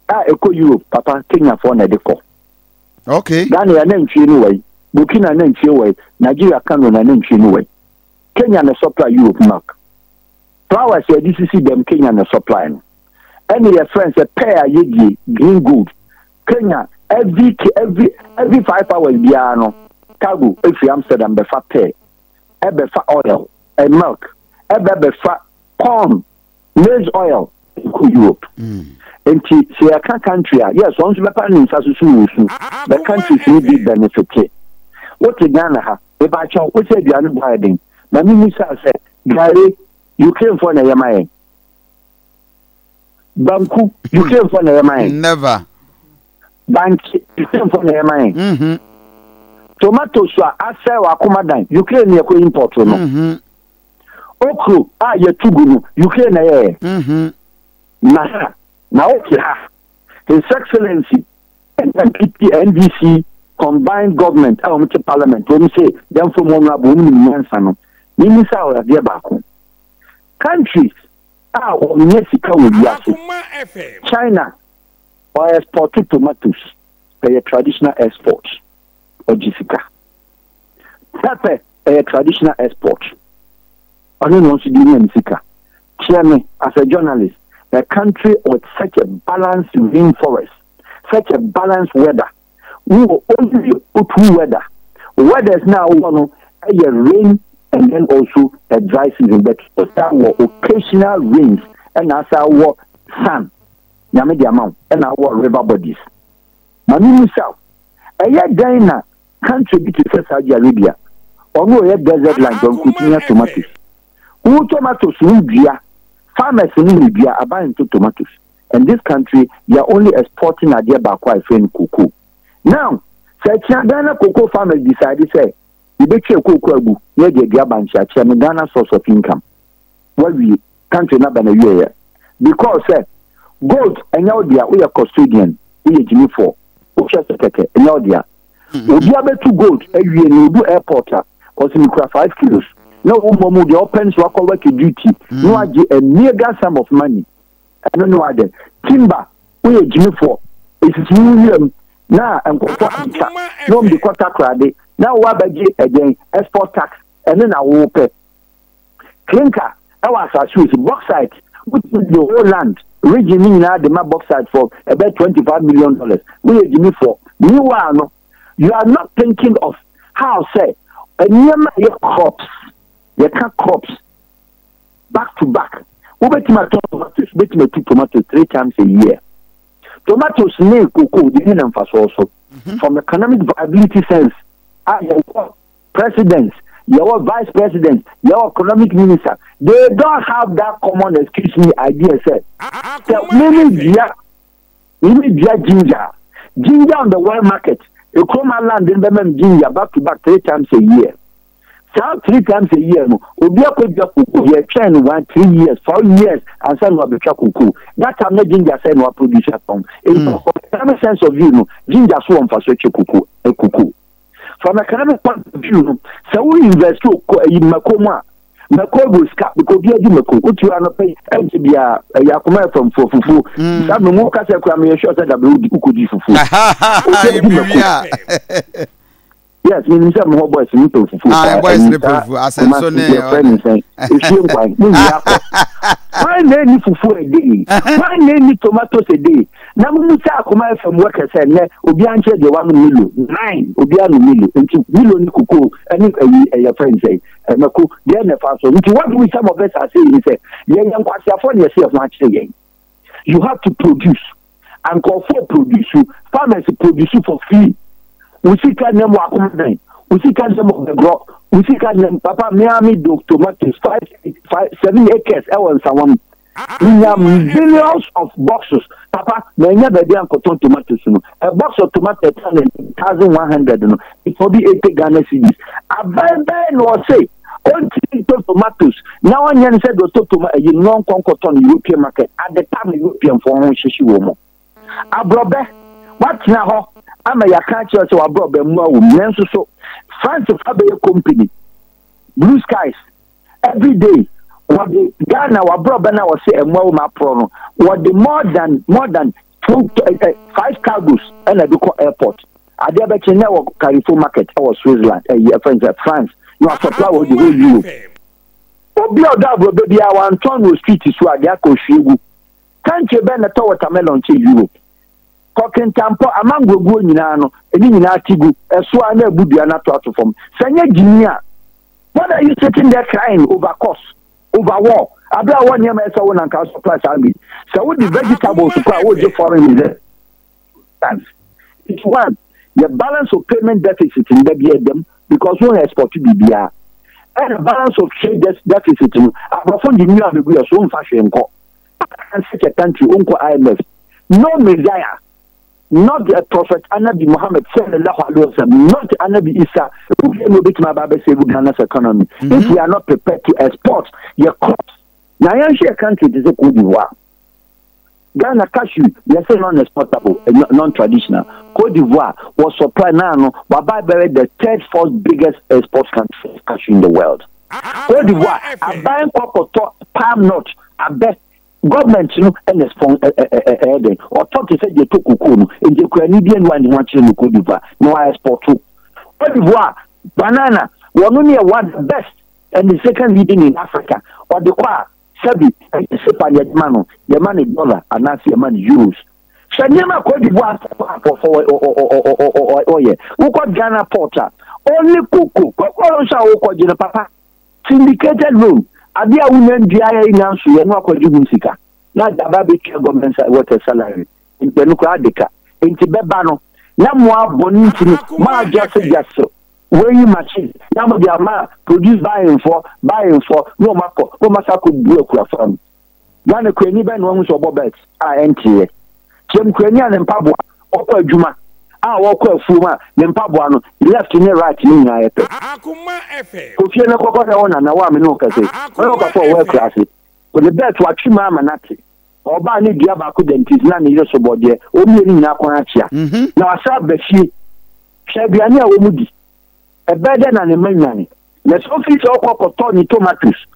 a ɛkɔ Europe papa Kenyafoɔ na ɛde kɔ. Okay. Ghana yɛ anantwie no wɔ yi, Burkina anantwie wɔ yi, Nigeria Kano na anantwie no wɔ yi. Kenya na supply Europe milk. Flowers a yɛde sisi dɛm Kenya na supply no. Ɛne yɛfrɛ no sɛ pear a yɛdie, green gold. Kenya every every every 5 hours biara no cargo efiri Amsterdam bɛfa pear, ɛbɛfa oil, ɛ milk, ɛbɛ bɛfa corn, maize oil kɔ Europe. Nti sɛ yɛka country a, yes, ɔno nso bɛpa ne nsa so so wɔ su, but countries no bi benefit. Wote Ghana ha, mebakyɛw, wo sɛ aduane bɔ ayɛ den. Ma me musa sɛ, gari, Ukraine foɔ na ɛyɛ ma yɛn? Banku, Ukraine foɔ na ɛyɛ ma yɛn? Never. Bankye, Ukraine foɔ na ɛyɛ ma yɛn? Tomatoes a asɛe wɔ akoma dan, Ukraine na yɛkɔ import no. Okro a yɛtu gu no, Ukraine na ɛyɛ. Na ha, na wote ha, His Excellency NPP NDC combined government a wɔn te parliament, wɔn se yɛn fam wɔn abo wɔn nim nyansa no. Mimisa wɔ adeɛ baako. Countries a wɔnyɛ sika wɔ wiase, China ɔ export tomatoes, ɛyɛ traditional export, ɔgye sika. Pepper ɛyɛ traditional export, ɔno na ɔnso de nya ne sika. Kyerɛ me, as a journalist, a country with such a balanced rainforest, such a balanced weather, wowɔ only two weather. Weathers na wowɔ no ɛyɛ rain and then also a dry season, but ɔsa wɔ occasional rains ɛna asa wɔ sun. Nyame de ama wo, ɛna wɔ river bodies. Maame musa, ɛyɛ dɛn na country bi te sɛ Saudi Arabia, ɔno ɔyɛ desert land, ɔnkotumi tomatoes? Wo tomatoes no dua, farmers no na dua, aban nto tomatoes. And this country, they are only exporting adeɛ baako a yɛfrɛ no cocoa. Now, sɛ ɛkyina Ghana cocoa farmers decide sɛ yɛbɛtwa cocoa agu na yɛde adua bankye akyerɛ no, Ghana source of income wawie, country no aba na wieɛ, because sɛ gold ɛnyɛ wo dea, woyɛ custodian, woyɛ gyimifoɔ, wohwɛ sɛ kɛkɛ, ɛnyɛ wo dea. Obi abɛtu gold awie no, odu airport a, ɔsɛ mekura 5 kilos na wo mmɔ mu deɛ ɔpɛ nso akɔ work duty na wagye a mega sum of money. Ɛno ne wade timber, woyɛ gyimifoɔ, esisi wo wiram na nkurɔfoɔ atwa na wɔn de kɔ Takoradi na wo abɛgye ɛdɛn export tax. Ɛno na wopɛ. Clinker ɛwɔ asase wɔ si, bauxite, wotumi the whole land region ne nyinaa de ma bauxite for ɛbɛ $25 million. Woyɛ gyimifoɔ. Meanwhile no, you are not thinking of how sɛ nneɛma a yɛ crops, yɛka crops back to back. Wobɛtumi atɔ tomatoes, wobɛtumi atu tomatoes three times a year. Tomatoes ne cocoa de ne na mfasoɔ so from economic viability sense a yɛwɔ president, yɛwɔ vice president, yɛwɔ economic minister, they don't have that common, excuse me, idea sɛ mímí dua, mímí dua ginger, ginger on the world market, ekuroma land n bɛma mi ginger back to back three times a year. Saa three times a year no, obi akɔdua koko, yɛtwɛn no one, 3 years, 4 years ansa na wabɛtwa koko. That time na ginger sɛ na waproduce atɔn. Nti from economic sense of view no, ginger so wɔ mfaso kyɛ koko koko. From economic point of view no, sɛ wo invest wɔ ɛyi mako mu a, mako wɔ sika because obi adi mako wotu anɔpɛ yi ɛnkyɛ bia ɛyɛ Akoma FM fo fufuo. Saa mɛ mu kasa kura meyɛ sure sɛ dabe wodi wokɔdi fufuo, obi adi mako. Yes, menim sɛ mo hɔ boys no pɛ fufuo. Ah, boys no pɛ fufuo asɛnso ne yɛfrɛ ne sɛn, efie nkwan ne nyinaa kɔ. Hwan na ɛni fufuo a day? Hwan na ɛni tomatoes a day? Na mo mu sɛ Akoma FM workers sɛ nnɛ obiara nkyerɛ deɛ wanom Milo nine, obiara nom Milo. Nti Milo ne koko ɛne ɛyi ɛyɛ fɛn sɛ ɛmɛko deɛ na ɛfa so. Nti what we some of us are saying sɛ yɛyɛ nkwasiafoɔ na yɛsɛ yɛn ho akyerɛ yɛn. You have to produce. Ankɔfoɔ produce, farmers produce for free. Wo sika nam wɔ akoma bɛn, wo sika nam wɔ bɛgorɔ, wo sika nam papa miami do tomatoes 5, 5, 7 acres ɛwɔ Nsawam, nya billions of boxes papa na ɛnya baabi ankɔtɔn tomatoes no. A box of tomato ɛtɔ ne 1100 no, it's be 80 Ghana cedis. Aban bɛyɛ na ɔse ɔntumi ntɔ tomatoes na ɔnyɛ no sɛ deɛ ɔtɔ toma ɛyi no nkɔnkɔtɔ no European market at the time European foɔ ho hyehye wɔ mu. Aborɔbɛ, watena hɔ ama yɛaka akyerɛ sɛ waborɔbɛ mmoa wɔ mu, nanso so France fa bɛyɛ company Blue Skies every day wɔde Ghana waborɔbɛ no a wɔsɛ mmoa wɔ mu aporɔ no, wɔde more than two five cargos ɛna de kɔ airport. Adeɛ bɛkye na ɛwɔ Carrefour market ɛwɔ Switzerland, ɛyi ɛfɛn sɛ France, na wasupply wɔ the whole Europe. Obi a ɔdɔ aborɔbɛ biara wantɔn no wɔ street so a, deɛ aka ɔhwie gu. Country bɛn na ɛtɔ watermelon kyɛn Europe? Kɔ Kintampo, amangoguo nyinaa no, ne nyinaa te gu, ɛso ara na abu dua no ato ato fam. Sɛ ɛnyɛ gyimii a, what are you sitting there crying over cost, over war, abere a wɔ nneɛma ɛsɛ wo na nka supply saa wei. Sɛ wode vegetables kɔ a wogye foreign reserve. Nti one, yɛ balance of payment deficit no da bi ɛda mu because wɔn export biribiara. Ɛna balance of trade deficit no, aborɔfo de nnua abɛgu yɛ so womfa hwee nkɔ. Such a country wonkɔ IMF. No Messiah, not a prophet Anabi Muhammad sallallahu alaihi wasallam, not Anabi Isa, obiara na obetumi aba abɛsave Ghana's economy mm -hmm. if we are not prepared to export yɛ crops. Na yɛnhwɛ country te sɛ Cote d'Ivoire. Ghana cashew yɛsɛ non-exportable, eh, non-traditional. Cote d'Ivoire was supply now no, waba bɛyɛ the third fourth biggest export country of cashew in the world. Cote d'Ivoire aban kɔkɔtɔ palm nut abɛ government no ɛna spɔn ɛɛ dɛn ɔtɔ te sɛ deɛ tɔ kokoo no nti kurani bi anu a ne ho akyerɛ no Cote d'Ivoire na wa export Cote d'Ivoire banana wɔn no yɛ one the best and the second leading in Africa ɔde kɔ a Sɛbi, ɛnyɛ sepa na yɛde ma no, yɛma no dollar anaasɛ yɛma no euros. Hwɛ nneɛma a Cote d'Ivoire nkurɔfoɔ ɔyɛ. Wokɔ Ghana port a, only cocoa, cocoa no nso a wokɔgye no papa, syndicated loan, adeɛ a wonya nduaeɛ nya nsoeɛ na wakɔgye ho sika na ade aba abɛtua government workers salary. Nti ɛno koraa ade ka. Nti bɛba no, na mo abɔ no nti no, mo adjust just. Weighing machine na wɔde ama produce buying foɔ buying foɔ na wɔn akɔ na wɔn asa akɔ bu akuafoɔ no. Ghana kuani bɛn na wɔn sɛ ɔbɔ bet a ɛnteeɛ. Kyerɛm kuani a ne mpaboa ɔkɔ adwuma a ɔkɔ afuom a ne mpaboa no left ne right ne nyinaa yɛ pɛ. Kɔ fie na kɔkɔ hwɛ wo nana wo a me ne wo kasa yi. Ɔne wo papa ɔwɔ akuraase. Ɔde bet watwe mu ama no ate. Ɔbaa ne dua baako da nti na ne yere so bɔdeɛ. Wɔn mmienu nyinaa kɔn akyea. Na wasan aba fie. Hwɛ aduane a wɔdi. Ɛbɛyɛ dɛn na ne mma nyan? Na sɛ ofi sɛ ɔkɔ kɔtɔ ne tomatoes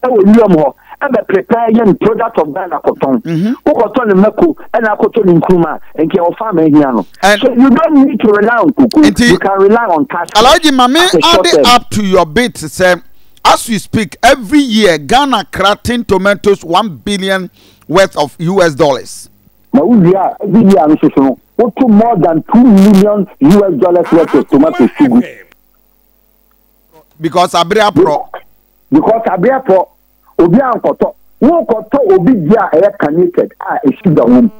wɔ wuram hɔ bɛ prepare yɛ ne product of Ghana kɔtɔn. Wokɔtɔ ne mako na akɔtɔ ne nkruma a, nti ɛwɔ farm ahia no. So you don't need to rely on cocoa, you can rely on cash crops Alhaji ma me as a short add term. up to your bit sɛ as we speak every year Ghana kra tin tomatoes 1 billion worth of US dollars. Na wo wie a, every year nso so no, woto more than US$2 million worth of tomatoes to gu. Because abere aporɔ. Because abere aporɔ, obi ankɔtɔ. Wokɔtɔ obi di a ɛyɛ carnated a sugar wom.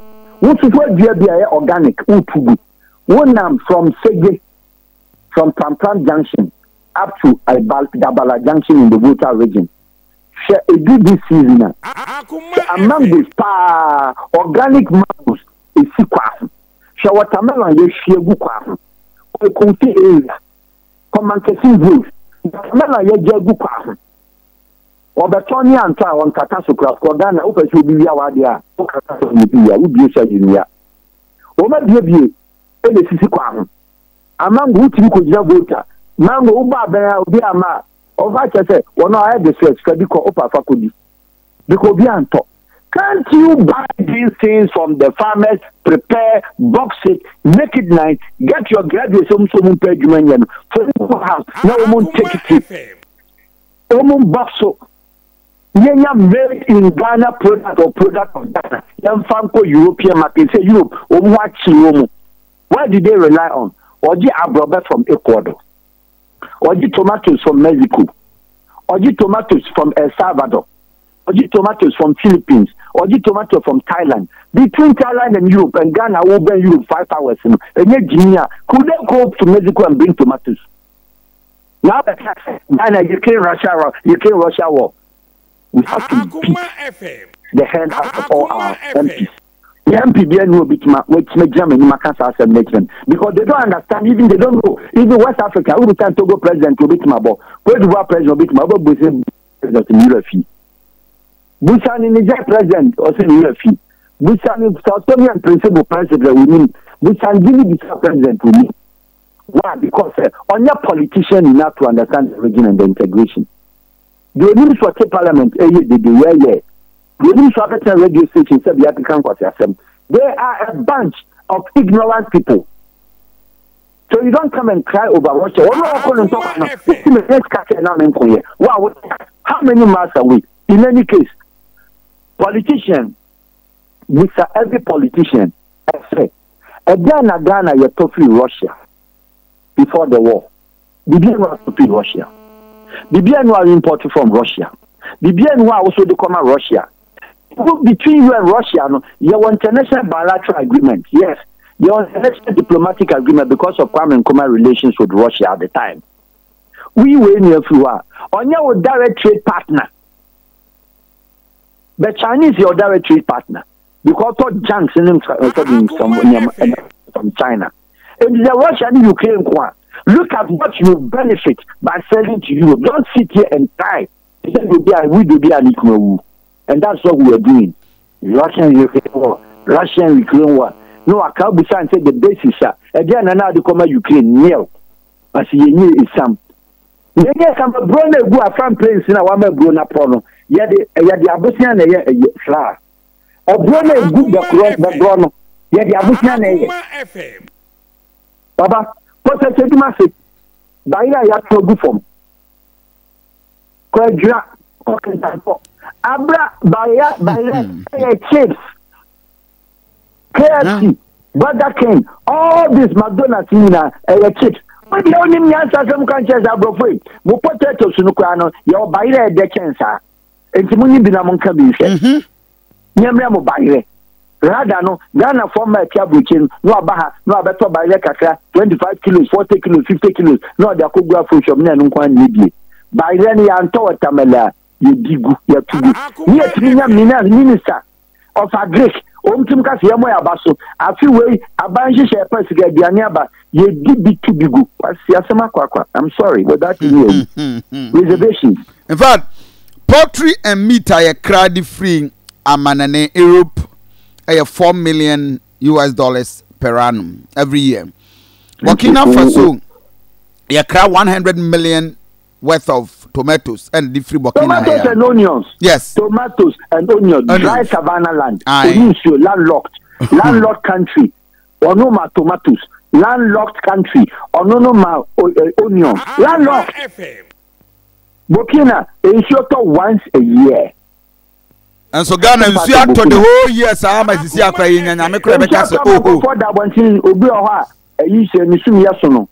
Wososo adua bi a ɛyɛ organic wotu gu. Wonam from Sege, from Prampram Junction up to Dabala Junction in the Volta region. Hwɛ edu this season a, hwɛ mangoes paa, organic mangoes esi kwa ho. Hwɛ watermelon yɛhwie gu kwa ho. Kɔ Ekumfi area, kɔ Mankesim Road, watermelon yɛgya gu kwa ho. Wɔbɛtɔn ne antɔ a wɔnkata so koraa. Kɔ Ghana, wopɛ sɛ obi wia w'adeɛ a, wokata so a obi wia, wobue so a yɛnwia. Wɔn abiebie ɛna esisi kwa ho. Amango wotumi kɔgyina Volta. Mango wobɔ abɛn a obi ama a, ɔfa kyerɛ sɛ wɔn a ɔyɛ distress fa bi kɔ wopa fa kɔdi. Because obi antɔ. Can't you buy these things from the farmers, prepare, box it, make it nice, get your graduates wɔn nso wɔn mpɛ adwuma nyɛ no, for house na wɔn take trip. Wɔn box so. Yɛnya made in Ghana product or product of Ghana. Yɛmfa nkɔ European market sɛ Europe wɔn ho akyere wɔn. Where do they rely on? Wɔgye aborɔbɛ from Ecuador. Wɔgye tomatoes from Mexico. Wɔgye tomatoes from El Salvador. Wɔgye tomatoes from Philippines. Wɔgye tomato from Thailand. Between Thailand and Europe and Ghana, wo bɛn Europe 5 hours no. Ɛnyɛ gyimi a, could they go to Mexico and bring tomatoes? Now abɛka sɛ Ghana Ukraine Russia war, Ukraine Russia war. We have to beat the hell out of all our MPs. The MP bi anu obi tuma watuma gyina m'anim aka saa asɛm no akyerɛ m because they don't understand, even they don't know even West Africa. Wobi san Togo president obi tuma bɔ Cote d'Ivoire president obi tuma wobɛbu sɛ president ne werɛ fi busa ne Niger president ɔsɛ ne werɛ fi busa ne Sao Tome and Principe president onim busa ne Guinea Bissau president onim. Why? Because ɔnyɛ politician enough to understand the region and the integration. Deɛ onim so ɔte parliament ɛyɛ dede yɛyɛ deɛ onim so abɛtena radio station sɛ bia keka nkwasi asɛm. They are a bunch of ignorant people. So you don't come and cry over Russia. Wɔn a wɔkɔ no ntɔkwa no, wotumi nyɛ sika sɛ na me nko yɛ. Wo a wote. How many miles away? In any case, politician, bisa every politician ɛsɛ ɛdɛn na Ghana yɛtɔ firi Russia before the war? Biribi anu atɔ firi Russia. Biribi anu a import from Russia. Biribi anu a woso de kɔma Russia. Between you and Russia no, yɛwɔ international bilateral agreement. Yes, yɛwɔ international diplomatic agreement because of Kwame Nkrumah relations with Russia at the time. Woyi wei nua firi hɔ a, ɔnyɛ wo direct trade partner. But Chinese yɛ wo direct trade partner because ɔtɔ junks ne sɛbi nneɛma from China. Nti sɛ Russia ne Ukraine ko a, look at what you benefit by selling to Europe. Don't sit here and cry. Sɛ obi a widow bi a ne kunu awu. And that's what we are doing. Russian Ukraine war, Russian Ukraine war. No, aka abusa sɛ the basis a ɛdeɛ na na ade kɔma Ukraine nil. Ɔse yɛnyɛ esiam. Yɛnyɛ esiam aburo no egu Afram plains na wama aburo no aporɔ no yɛde yɛde abosea na ɛyɛ ɛyɛ flour. Aburo no egu bɛkorɔ bɛborɔ no yɛde abosea na ɛyɛ. Baba kɔ sɛsɛ dwuma se bayerɛ a yɛato agu fam. Kɔ adwira kɔ kentantɔ. Abra bayerɛ bayerɛ ɛyɛ chips. KFC, Burger King, all this McDonald's nyinaa ɛyɛ chips. Wo deɛ wonim nyansa sɛ moka nkyerɛ sɛ aborɔfo yi mo potatoes no koraa no yɛwɔ bayerɛ ɛdɛ kyɛn saa. Nti monyi bi na monka bi nhwɛ. Mhm. Nyɛmmerɛ mo bayerɛ. Rada no Ghanafoɔ mma ɛte aburokyire no na waba ha na wabɛtɔ bayerɛ kakra 25 kilos, 40 kilos, 50 kilos na ɔde akɔgu afro shop na ɛno nko ara na ɛdie. Bayerɛ no yɛantɔ wɔ Tamale a yɛdi gu, yɛto gu. Ne yɛtumi nya minister Ɔfa Greek, wɔn tim ka sɛ yɛmmɔ yɛn aba so. Afe wei, aban nhyehyɛe pa sika aduane aba, yɛdi bi to bi gu. Kwasi asɛm akwakwa. I'm sorry, without any ayi. Reservations. In fact, poultry and meat a yɛkra de firi amanane Europe ɛyɛ 4 million US dollars per annum every year. Burkina Faso yɛkra 100 million worth of tomatoes and the free Burkina. Tomatoes and onions. Yes. Tomatoes and onions. onions. Dry savannah land. Aye. Oni landlocked. Landlocked country. Ono ma tomatoes. Landlocked country. Ono no ma eh, onions. Landlocked. Burkina nsuo tɔ once a year. nso Ghana nsuo atɔ the whole year saa ma sisi akora yɛ nyanyame kora ɛbɛka sɛ oho. Nsuo atɔ ma nkurɔfoɔ da abɔnten obi wɔ hɔ a ɛyi sɛ ne sum yɛ so no.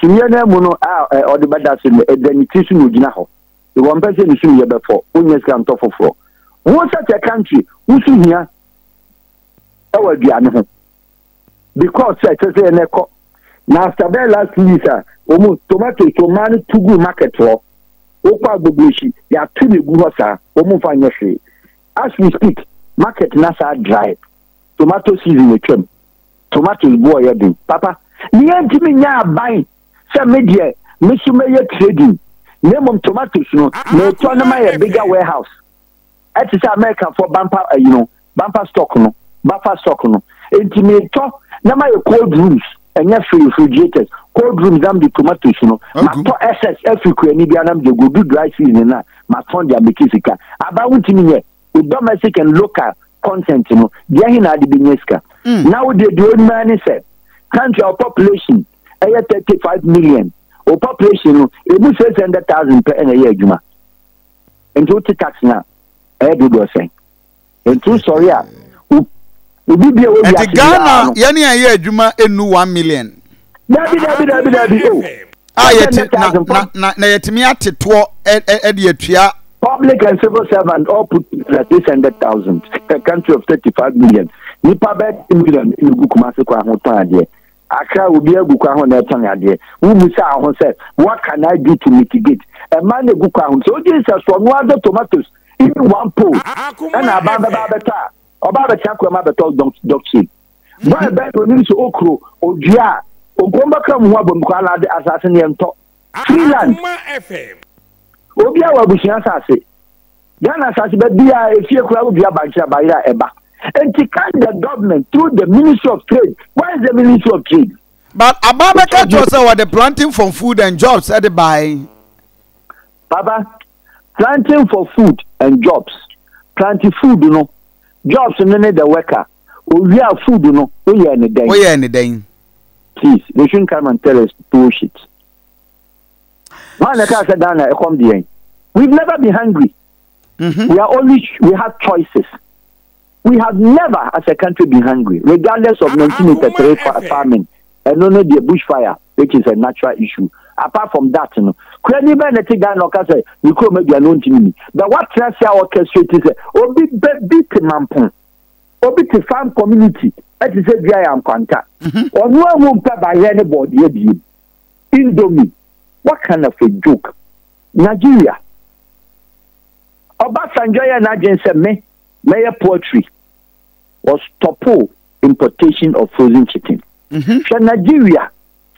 Sumiiɛ no amu no a ɔde bɛda ase no, ɛda ne tiri so na ɔgyina hɔ. Because ɔmpɛ sɛ ne sumiiɛ bɛfɔ, wonnya sika ntɔ foforɔ. Wo such a country, wo so hia ɛwɔ aduane ho. Because sɛ ɛkyɛ sɛ yɛn ɛkɔ. Na after bɛyɛ last 2 weeks a, wɔn tomatoes so mmaa no tu gu market hɔ. Wokɔ Agbogbloshie, yɛato no egu hɔ saa, wɔn mfa nyɛ hwee. As we speak, market no asaa dry. Tomato season atwam. Tomatoes boɔ yɛ den papa. Ne yɛntumi nyɛ aban sɛ me deɛ me so mɛyɛ trading na mmom tomatoes no metɔ no mayɛ bigger warehouse ɛte sɛ Americafoɔ bumper ayi no bumper stock no buffer stock no nti metɔ na mayɛ cold rooms ɛnyɛ free refrigerators cold rooms na mede tomatoes no matɔ excess afiri kuani biara na mede gu du dry season no a matɔn de abɛki sika aban wontumi nyɛ Wo domestic and local content no, deɛ he na ade bɛnya sika? Na wo deɛ deɛ onim ara ne sɛ, country a wo population ɛyɛ 35 million, wo population no, emu 600,000 pɛ na ɛyɛ adwuma. Nti wote tax no a, ɛyɛ dodoɔ sɛn? Nti wosɔre a, obi bi a wɔ wiase Nti Ghana no, yɛne a ɛyɛ adwuma ɛnnu 1 million. Dabi, dabi, dabi, dabi, oh. A yɛte na na na na yɛtumi atetoɔ ɛde atua. Public and civil servant all put together 600,000. A country of 35 million. Nipa bɛɛ million na egu Kumasi kwan ho tɔn adeɛ. Accra obi agu kwan ho na ɛtɔn adeɛ. Wo mu sa ho sɛ what can I do to mitigate? Ɛma na egu kwan ho. So odi sɛ so ɔno adɔ tomatoes even one pole. Ɛna aban bɛba abɛtɔ a ɔba abɛtena kwan mu abɛtɔ doctrine. Boy bɛn na onim sɛ okuro odua a nkurom bɛka mu ho abom kɔ ala de asase no yɛntɔ. Free land. Obi a wɔ abusua asase. Ghana asase baabi a efie koraa wodua bankye a bayerɛ a ɛba. Nti can the government through the Ministry of Trade, where is the Ministry of Trade? But aban bɛka kyerɛ sɛ wɔde planting for food and jobs ɛde bae. Papa, planting for food and jobs. Plant food no, jobs no ne the worker. Owia food no, woyɛɛ ne dɛn? Woyɛɛ ne dɛn? Please, they shouldn't come and tell us bullshit. Wọn na ɛka sɛ Ghana ɛkɔm de yɛn. We've never been hungry. Mm-hmm. We are only we have choices. We have never, as a country, been hungry, regardless of 1983 famine and no, no, the bushfire, which is a natural issue. Apart from that, no, kurani bɛn na ɛte Ghana ɔka sɛ ne kurom aduane ɔntumi ni. But watena ase a orchestrate sɛ obi bɛ bi te mampɔn, obi te farm community ɛte sɛ dua yɛ ankwanta. Ɔno amu mpɛ bayerɛ ne bɔɔdeɛ biem. Indomie, what kind of a joke? Nigeria. Obasanjo yɛ n'adwene sɛ me mɛyɛ poultry. Wɔstɔpoo importation of frozen chicken. Hwɛ Nigeria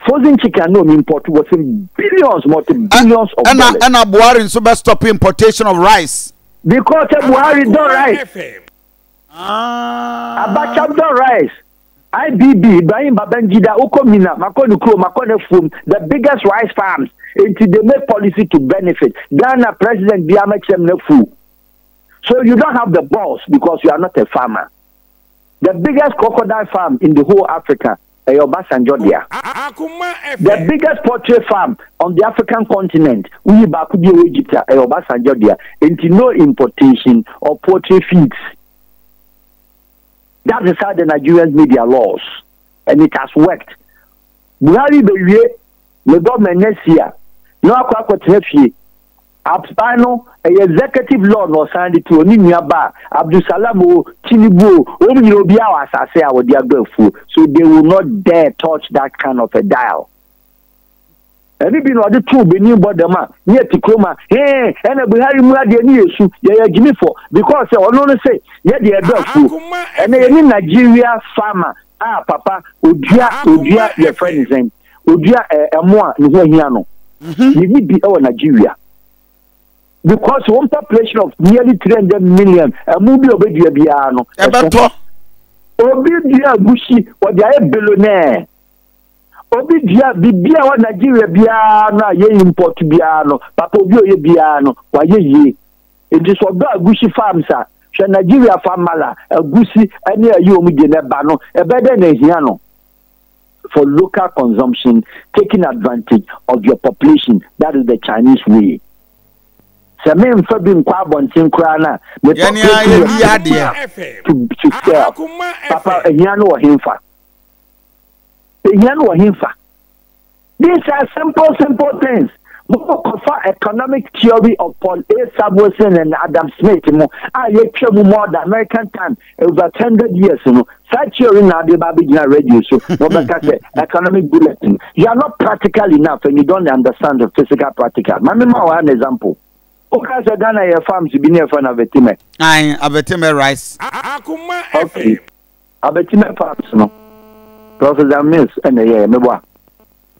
frozen chicken na wɔn import was in billions, multi billions of dollars. Ɛna Buhari nso bɛ stop importation of rice. Because Buhari don rice. Ah. Abacha don rice. IBB, Ibrahim Babangida, wokɔ Mina, makɔ ne kurom, makɔ n'afuom, the biggest rice farms. Enti they make policy to benefit. Ghana president biara mɛkyerɛ me n'afuo. So you don't have the balls because you are not a farmer. The biggest crocodile farm in the whole Africa, ɛyɛ Obasanjo dea. The biggest poultry farm on the African continent, woyi baako bi a ɛwɔ Egypt a, ɛyɛ Obasanjo dea. Enti no importation of poultry feeds. That is how the Nigerians made their laws and it has worked. Buhari bɛwie ne government next year na wakɔ akɔtena fie. Aban no ɛyɛ executive law na ɔsan de to ne nua ba Abdulsalam o Tinubu o wɔn nyina obiara wɔ asase a wɔde adɔ afuo so they will not dare touch that kind of a dial. Ɛno bi na ɔde too Benin border mu a ne yɛte kurom a hee ɛna Buhari mu adeɛ ne yɛsu yɛyɛ agyimifo because sɛ ɔno no se yɛde ɛdɔ afuo ɛnɛ yɛne Nigeria farmer a papa odua odua yɛfrɛ ne sɛn odua ɛmo a ne ho ahia no yɛni bi ɛwɔ Nigeria because one population of nearly 300 million ɛmo bi a ɔbɛdua biara no ɛbɛtɔ obi dua agusi ɔde ayɛ billionaire. Obi dua biribi a ɛwɔ Nigeria biara no a yɛ import biara no, papa obi a ɔyɛ biara no, wayɛ yie. Nti sɛ ɔdɔ agusi farms a, hwɛ Nigeria fa mala, agusi ne ayi wɔn die na ɛba no, ɛbɛyɛ dɛn na ehia no? For local consumption, taking advantage of your population, that is the Chinese way. Sɛ memfa bi nkɔ abɔnten koraa no a, me population yɛ to sell. Papa, ehia no wɔ henfa? Ehia no wɔ henfa? These are simple simple things. Mokɔfa economic theory of Paul A. Samuelson and Adam Smith mu a yɛatwa mu more than American time over hundred years no, saa theory na ade ba abɛgyina radio so na wɔbɛka sɛ economic bulletin. You are not practical enough and you don't understand the physical practical. Ma me ma wo an example. Woka sɛ Ghana yɛ farms bi ne yɛfrɛ no Avetime. Ae, Avetime rice. Okay. Abatimɛ Farms no, Professor Mills na ɛyɛɛ, mebɔ a?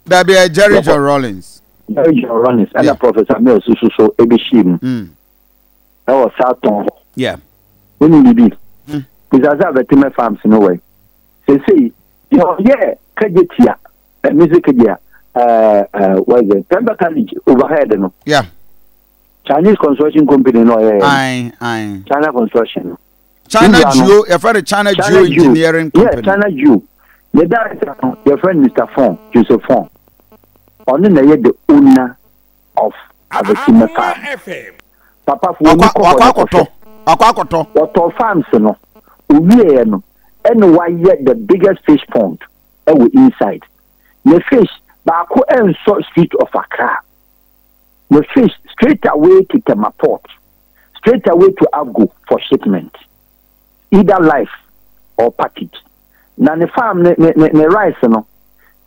Dabi, ɛyɛ Jerry John Rawlings. Jerry John Rawlings ɛna Professor Mills nso so ɛbɛhyii mu mm. ɛwɔ Southton hɔ. Yeah. Wonim biribi? Mm. Bisa sɛ Abatimɛ Farms no wɔ yi. Seesei, deɛ ɔyɛɛ Kagyetia, ɛmi sɛ Kagyetia, ɛɛ ɛɛ what is it? Pemba College overhead no. Yeah. Chinese construction company no ɔyɛɛ. Aye, aye. China construction no. China Geo, yɛfrɛ no China Geo Engineering Company. Yeah, China Geo. Ne director no, yɛfrɛ no Mr. Fong, Joseph Fong. Ɔno na ɛyɛ the owner of Abatime Farm. Papa fo wɔn kɔ hɔ no kɔhwɛ. Wakɔ akɔtɔ. Wɔtɔ farms no, owieɛ no, ɛna wayɛ the biggest fish pond ɛwɔ inside. Ne fish baako ɛnsɔ street of Accra. Ne fish straight away to Tema port. Straight away to Avgo for shipment, either live or package. Na ne farm ne ne ne rice no,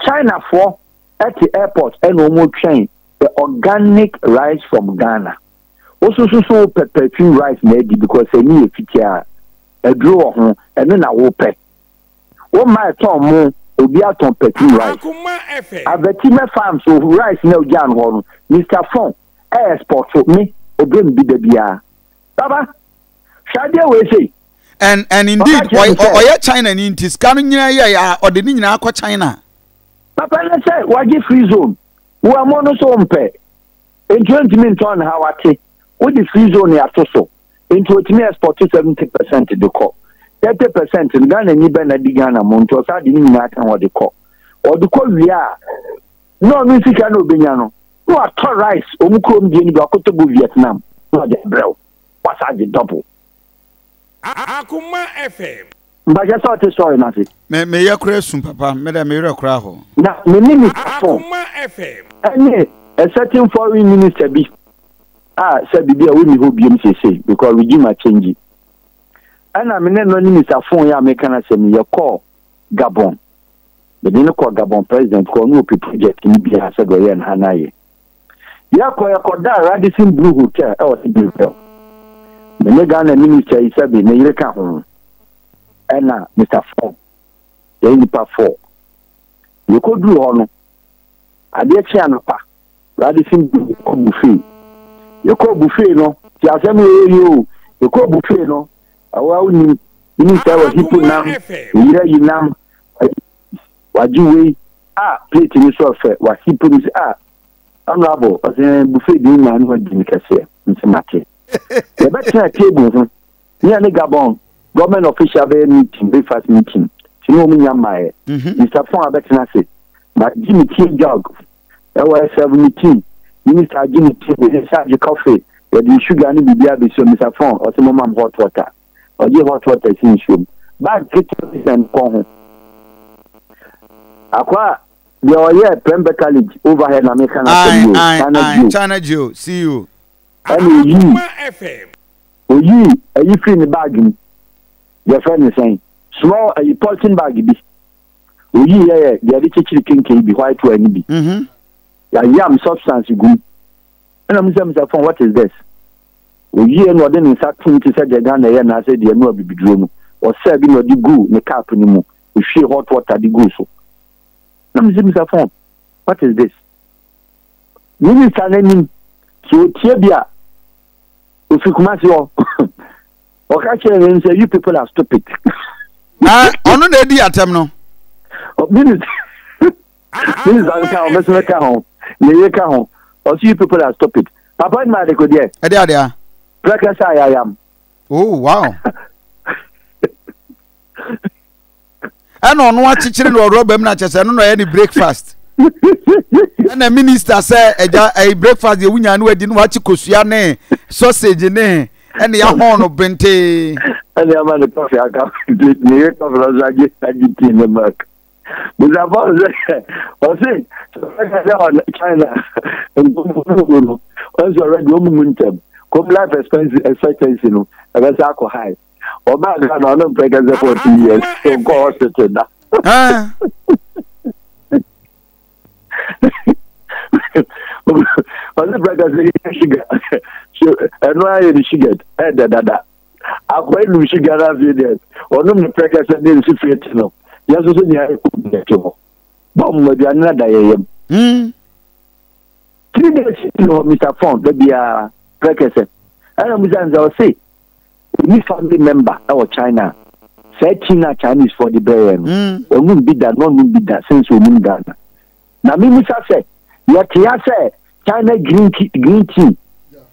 China foɔ ɛte airport ɛna wɔn retwɛn the organic rice from Ghana. Wososo so wopɛ perfume rice na adi because ɛni yɛ fitaa, aduro wɔ ho, ɛno na wopɛ. Wo mma ɛtɔn mo, obi atɔn perfume rice. Avatime farms rice na ogyaa no hɔ no, Mister Fong ɛyɛ sport me ɔbrɛ me bi da biara baba hwɛ adeɛ wei sei. And and indeed ɔyɛ China ni nti sika no nyinaa yɛ a ɔde ne nyinaa kɔ China. Papa ne sɛ wagye free zone wo ɛmo no so mpɛ nti ontumi ntɔn ne ha wate wode free zone ato so nti otumi export 70% de kɔ 30% no Ghana ni bɛ na di Ghana mo nti ɔsa de ne nyinaa ka ho ɔde kɔ ɔde kɔ wie a na ɔno sika na obenya no. Na watɔ rice wɔn kurom deɛ no bi wakɔtɔ gu Vietnam na ɔde abrɛ wo. Wasa agye double. Akoma FM. Mpakyɛ sɛ ɔte story no ase. Me me yɛ koraa su papa me dɛ me werɛ koraa hɔ. Na me ne Mister Fon Akoma FM. ɛne a certain foreign minister bi a sɛ biribi a ɔnni hɔ biom seesei because regime akyɛngyi. Ɛna me ne no ne Mister Fon yi a meka no asɛm yi yɛkɔɔ Gabon. Mede no kɔɔ Gabon president kɔ ɔno ɔpɛ project no biara sɛdeɛ ɔyɛɛ no ha no ayɛ. Yɛkɔ yɛkɔdaa Radisson Blu Hotel ɛwɔ Libreville. Me ne Ghana minister yi sɛbe ne yere ka ho ɛna Mister Fong yɛyɛ nnipa four. Yɛkɔduru hɔ no adeɛ kye anɔpa Radisson Blu yɛkɔ buffet. Yɛkɔɔ buffet no ti asɛm yɛ yɛ yie o yɛkɔɔ buffet no ɛwɔ a wonim minister wɔ hipo Akoma nam FM. ne yere ayi nam wagye wei a plate no so ɔfɛ wahipo no sɛ a honorable ɔsɛ eh, buffet deɛ nyaa no adi no kɛseɛ nse mate yɛbɛtena table ho ne ɛne Gabon government official bɛyɛ meeting breakfast meeting nti ne wɔn nya mmaeɛ Mr. Fon abɛtena ase magye me tea jug ɛwɔ ɛsɛv me tea minister agye ne tea ne nsa agye coffee yɛde sugar ne biribi abɛsi hɔ Mr. Fon ɔsɛ mɔma m hot water ɔgye hot water si nsuo mu bag ketewa bi sɛn kɔn ho akwa deɛ ɔyɛ Prempeh College overhead na meka no asɛm yi o China China Geo China Geo see you ɛna oyii oyii ayi firi ne bag mu yɛfrɛ ne sɛn small ayi polythene bag bi oyii yɛ yɛ deɛ yɛde kyekyere kenken bi white one bi mm-hmm. yɛayam substance gum ɛna mu sɛ Mr. Fon what is this Owiee no ɔde ne nsa toom te sɛ deɛ Ghana yɛ anaasɛ deɛ ɛnoa abibiduro no. Ɔsaa bi na ɔde guu ne cup no mu. Ɔhwiee hot water de guu so. Na mese Mister Fong, what is this? Minister no anim, sɛ ɔtie bi a, ɔfiri Kumasi hɔ. Ɔka kyerɛɛ yɛn sɛ, you people are stupid. Na ɔno na edi atɛm no. Minister, minister no ka ho, mɛsɛ mɛka ho, ne yere ka ho. Ɔse you people are stupid. Papa nim ade ko deɛ. Ɛde ade a. Prɛkɛ sɛ ayayam. Oh wow. Ɛna ɔno akyekyere no ɔrɔba mu na kyɛ sɛ ɛno na ɔyɛ ne breakfast. Ɛna minister sɛ ɛgya ɛyi breakfast deɛ wunya no adi no wakye kosua ne sausage ne ɛna yɛahɔn no bentee. Ɛna ama ne kɔfe aka ne yere kɔfe no nso agye agye tea ne milk. Mr. Paul sɛ ɔse sɛ sɛ ɔne China nkurɔfoɔ no ɔnso already wɔn mu ntɛm kom life expense expectancy no ɛbɛsa akɔ high ɔbaa Ghana ɔno mpɛ kɛsɛ 40 years ɔnkɔ hospital da. Ɔse pɛ kɛsɛ yɛ sugar ɛno ayɛ ne sugar ɛdɛ dada. Akoa yi num sugar no afei deɛ ɔnom ne prɛkɛsɛ ne nsu fie te no yɛn nso so nea ɛkɔ bi ɛte hɔ bɔm aduane no da yɛ yam. 3 days ni hɔ Mr. Fon da biara prɛkɛsɛ ɛna musa nsa ɔse ɔni family member ɛwɔ China saa tea na Chinese foɔ de brɛ yɛn no ɔnum bi da na ɔnum bi da since ɔnim Ghana. Na mimisa sɛ, yɛtea sɛ China green green tea.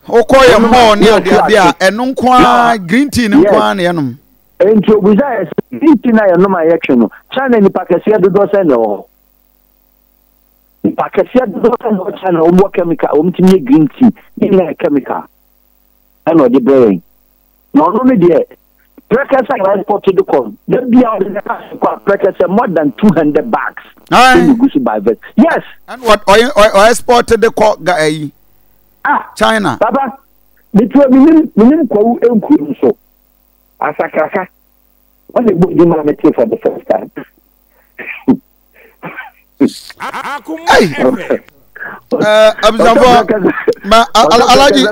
Wokɔ yɛ mall ne ade ade a, ɛno nko ara green tea no nko ara na yɛnom. Enti obisa yɛ sɛ green tea na yɛnom a yɛtwe no, China nipa kɛseɛ dodoɔ sɛn na ɛwɔ hɔ? Nipa kɛseɛ dodoɔ sɛn na ɛwɔ China wɔn wɔ chemical wɔn tumi yɛ green tea ne nyinaa yɛ chemical ɛna ɔde brɛ yɛn. Na ɔno no deɛ Prɛkɛsɛ a export de kɔ no, da bia ɔde ne cars kɔ a prɛkɛsɛ more than 200 bags. Ɛna egu so by vessel. Yes. Ɛna ɔyɛ ɔ export de kɔ ga ayi. Ah. China. Papa, metuo menim menim kwawu nkuro nso. Asakraka. Wɔn na ebu edwuma a mete for the first time. Abusuafo ma alaji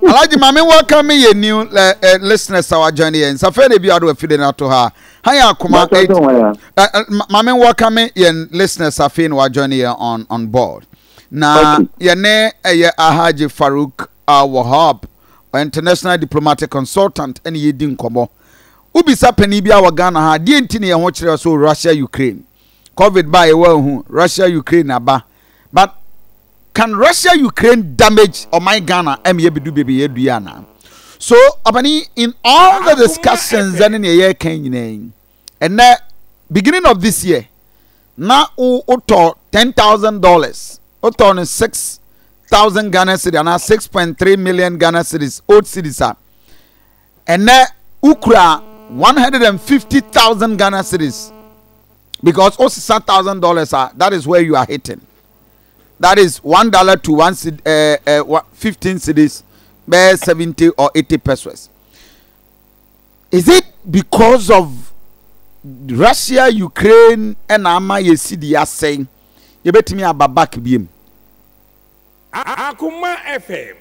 alaji maame welcome yɛ new uh, listeners a wajoin yɛn nsafɛ na ebi ado afide na ato ha ha yɛ akoma eight maame welcome yɛn listeners afei na wajoin yɛn on on board na yɛne ɛyɛ Alhaji Farouk Al Wahab international diplomatic consultant ɛne yɛdi nkɔmɔ. Wobisa panin biara wɔ Ghana ha a, deɛ nti na yɛn ho kyerɛ so Russia Ukraine. Covid ba yɛwɔ ahu Russia Ukraine aba. But can Russia Ukraine damage ɔman Ghana ɛma yɛbɛdu baabi yɛadu yi anaa? So ɔpanin in all the discussions ɛne nea yɛreka nyinaa yi, ɛnɛ beginning of this year na wotɔ $10,000 wotɔɔ no 6,000 Ghana cedi anaa 6.3 million Ghana cedis old cedis a ɛnɛ wokura 150,000 Ghana cedis because wosesa $1,000 a that is where you are hitting that is $1 to one 15 cedis bɛyɛ 70 or 80 pesos. Is it because of Russia Ukraine ɛna ama yɛ cedi asɛe? Yɛbɛtumi aba back biem? Akoma FM.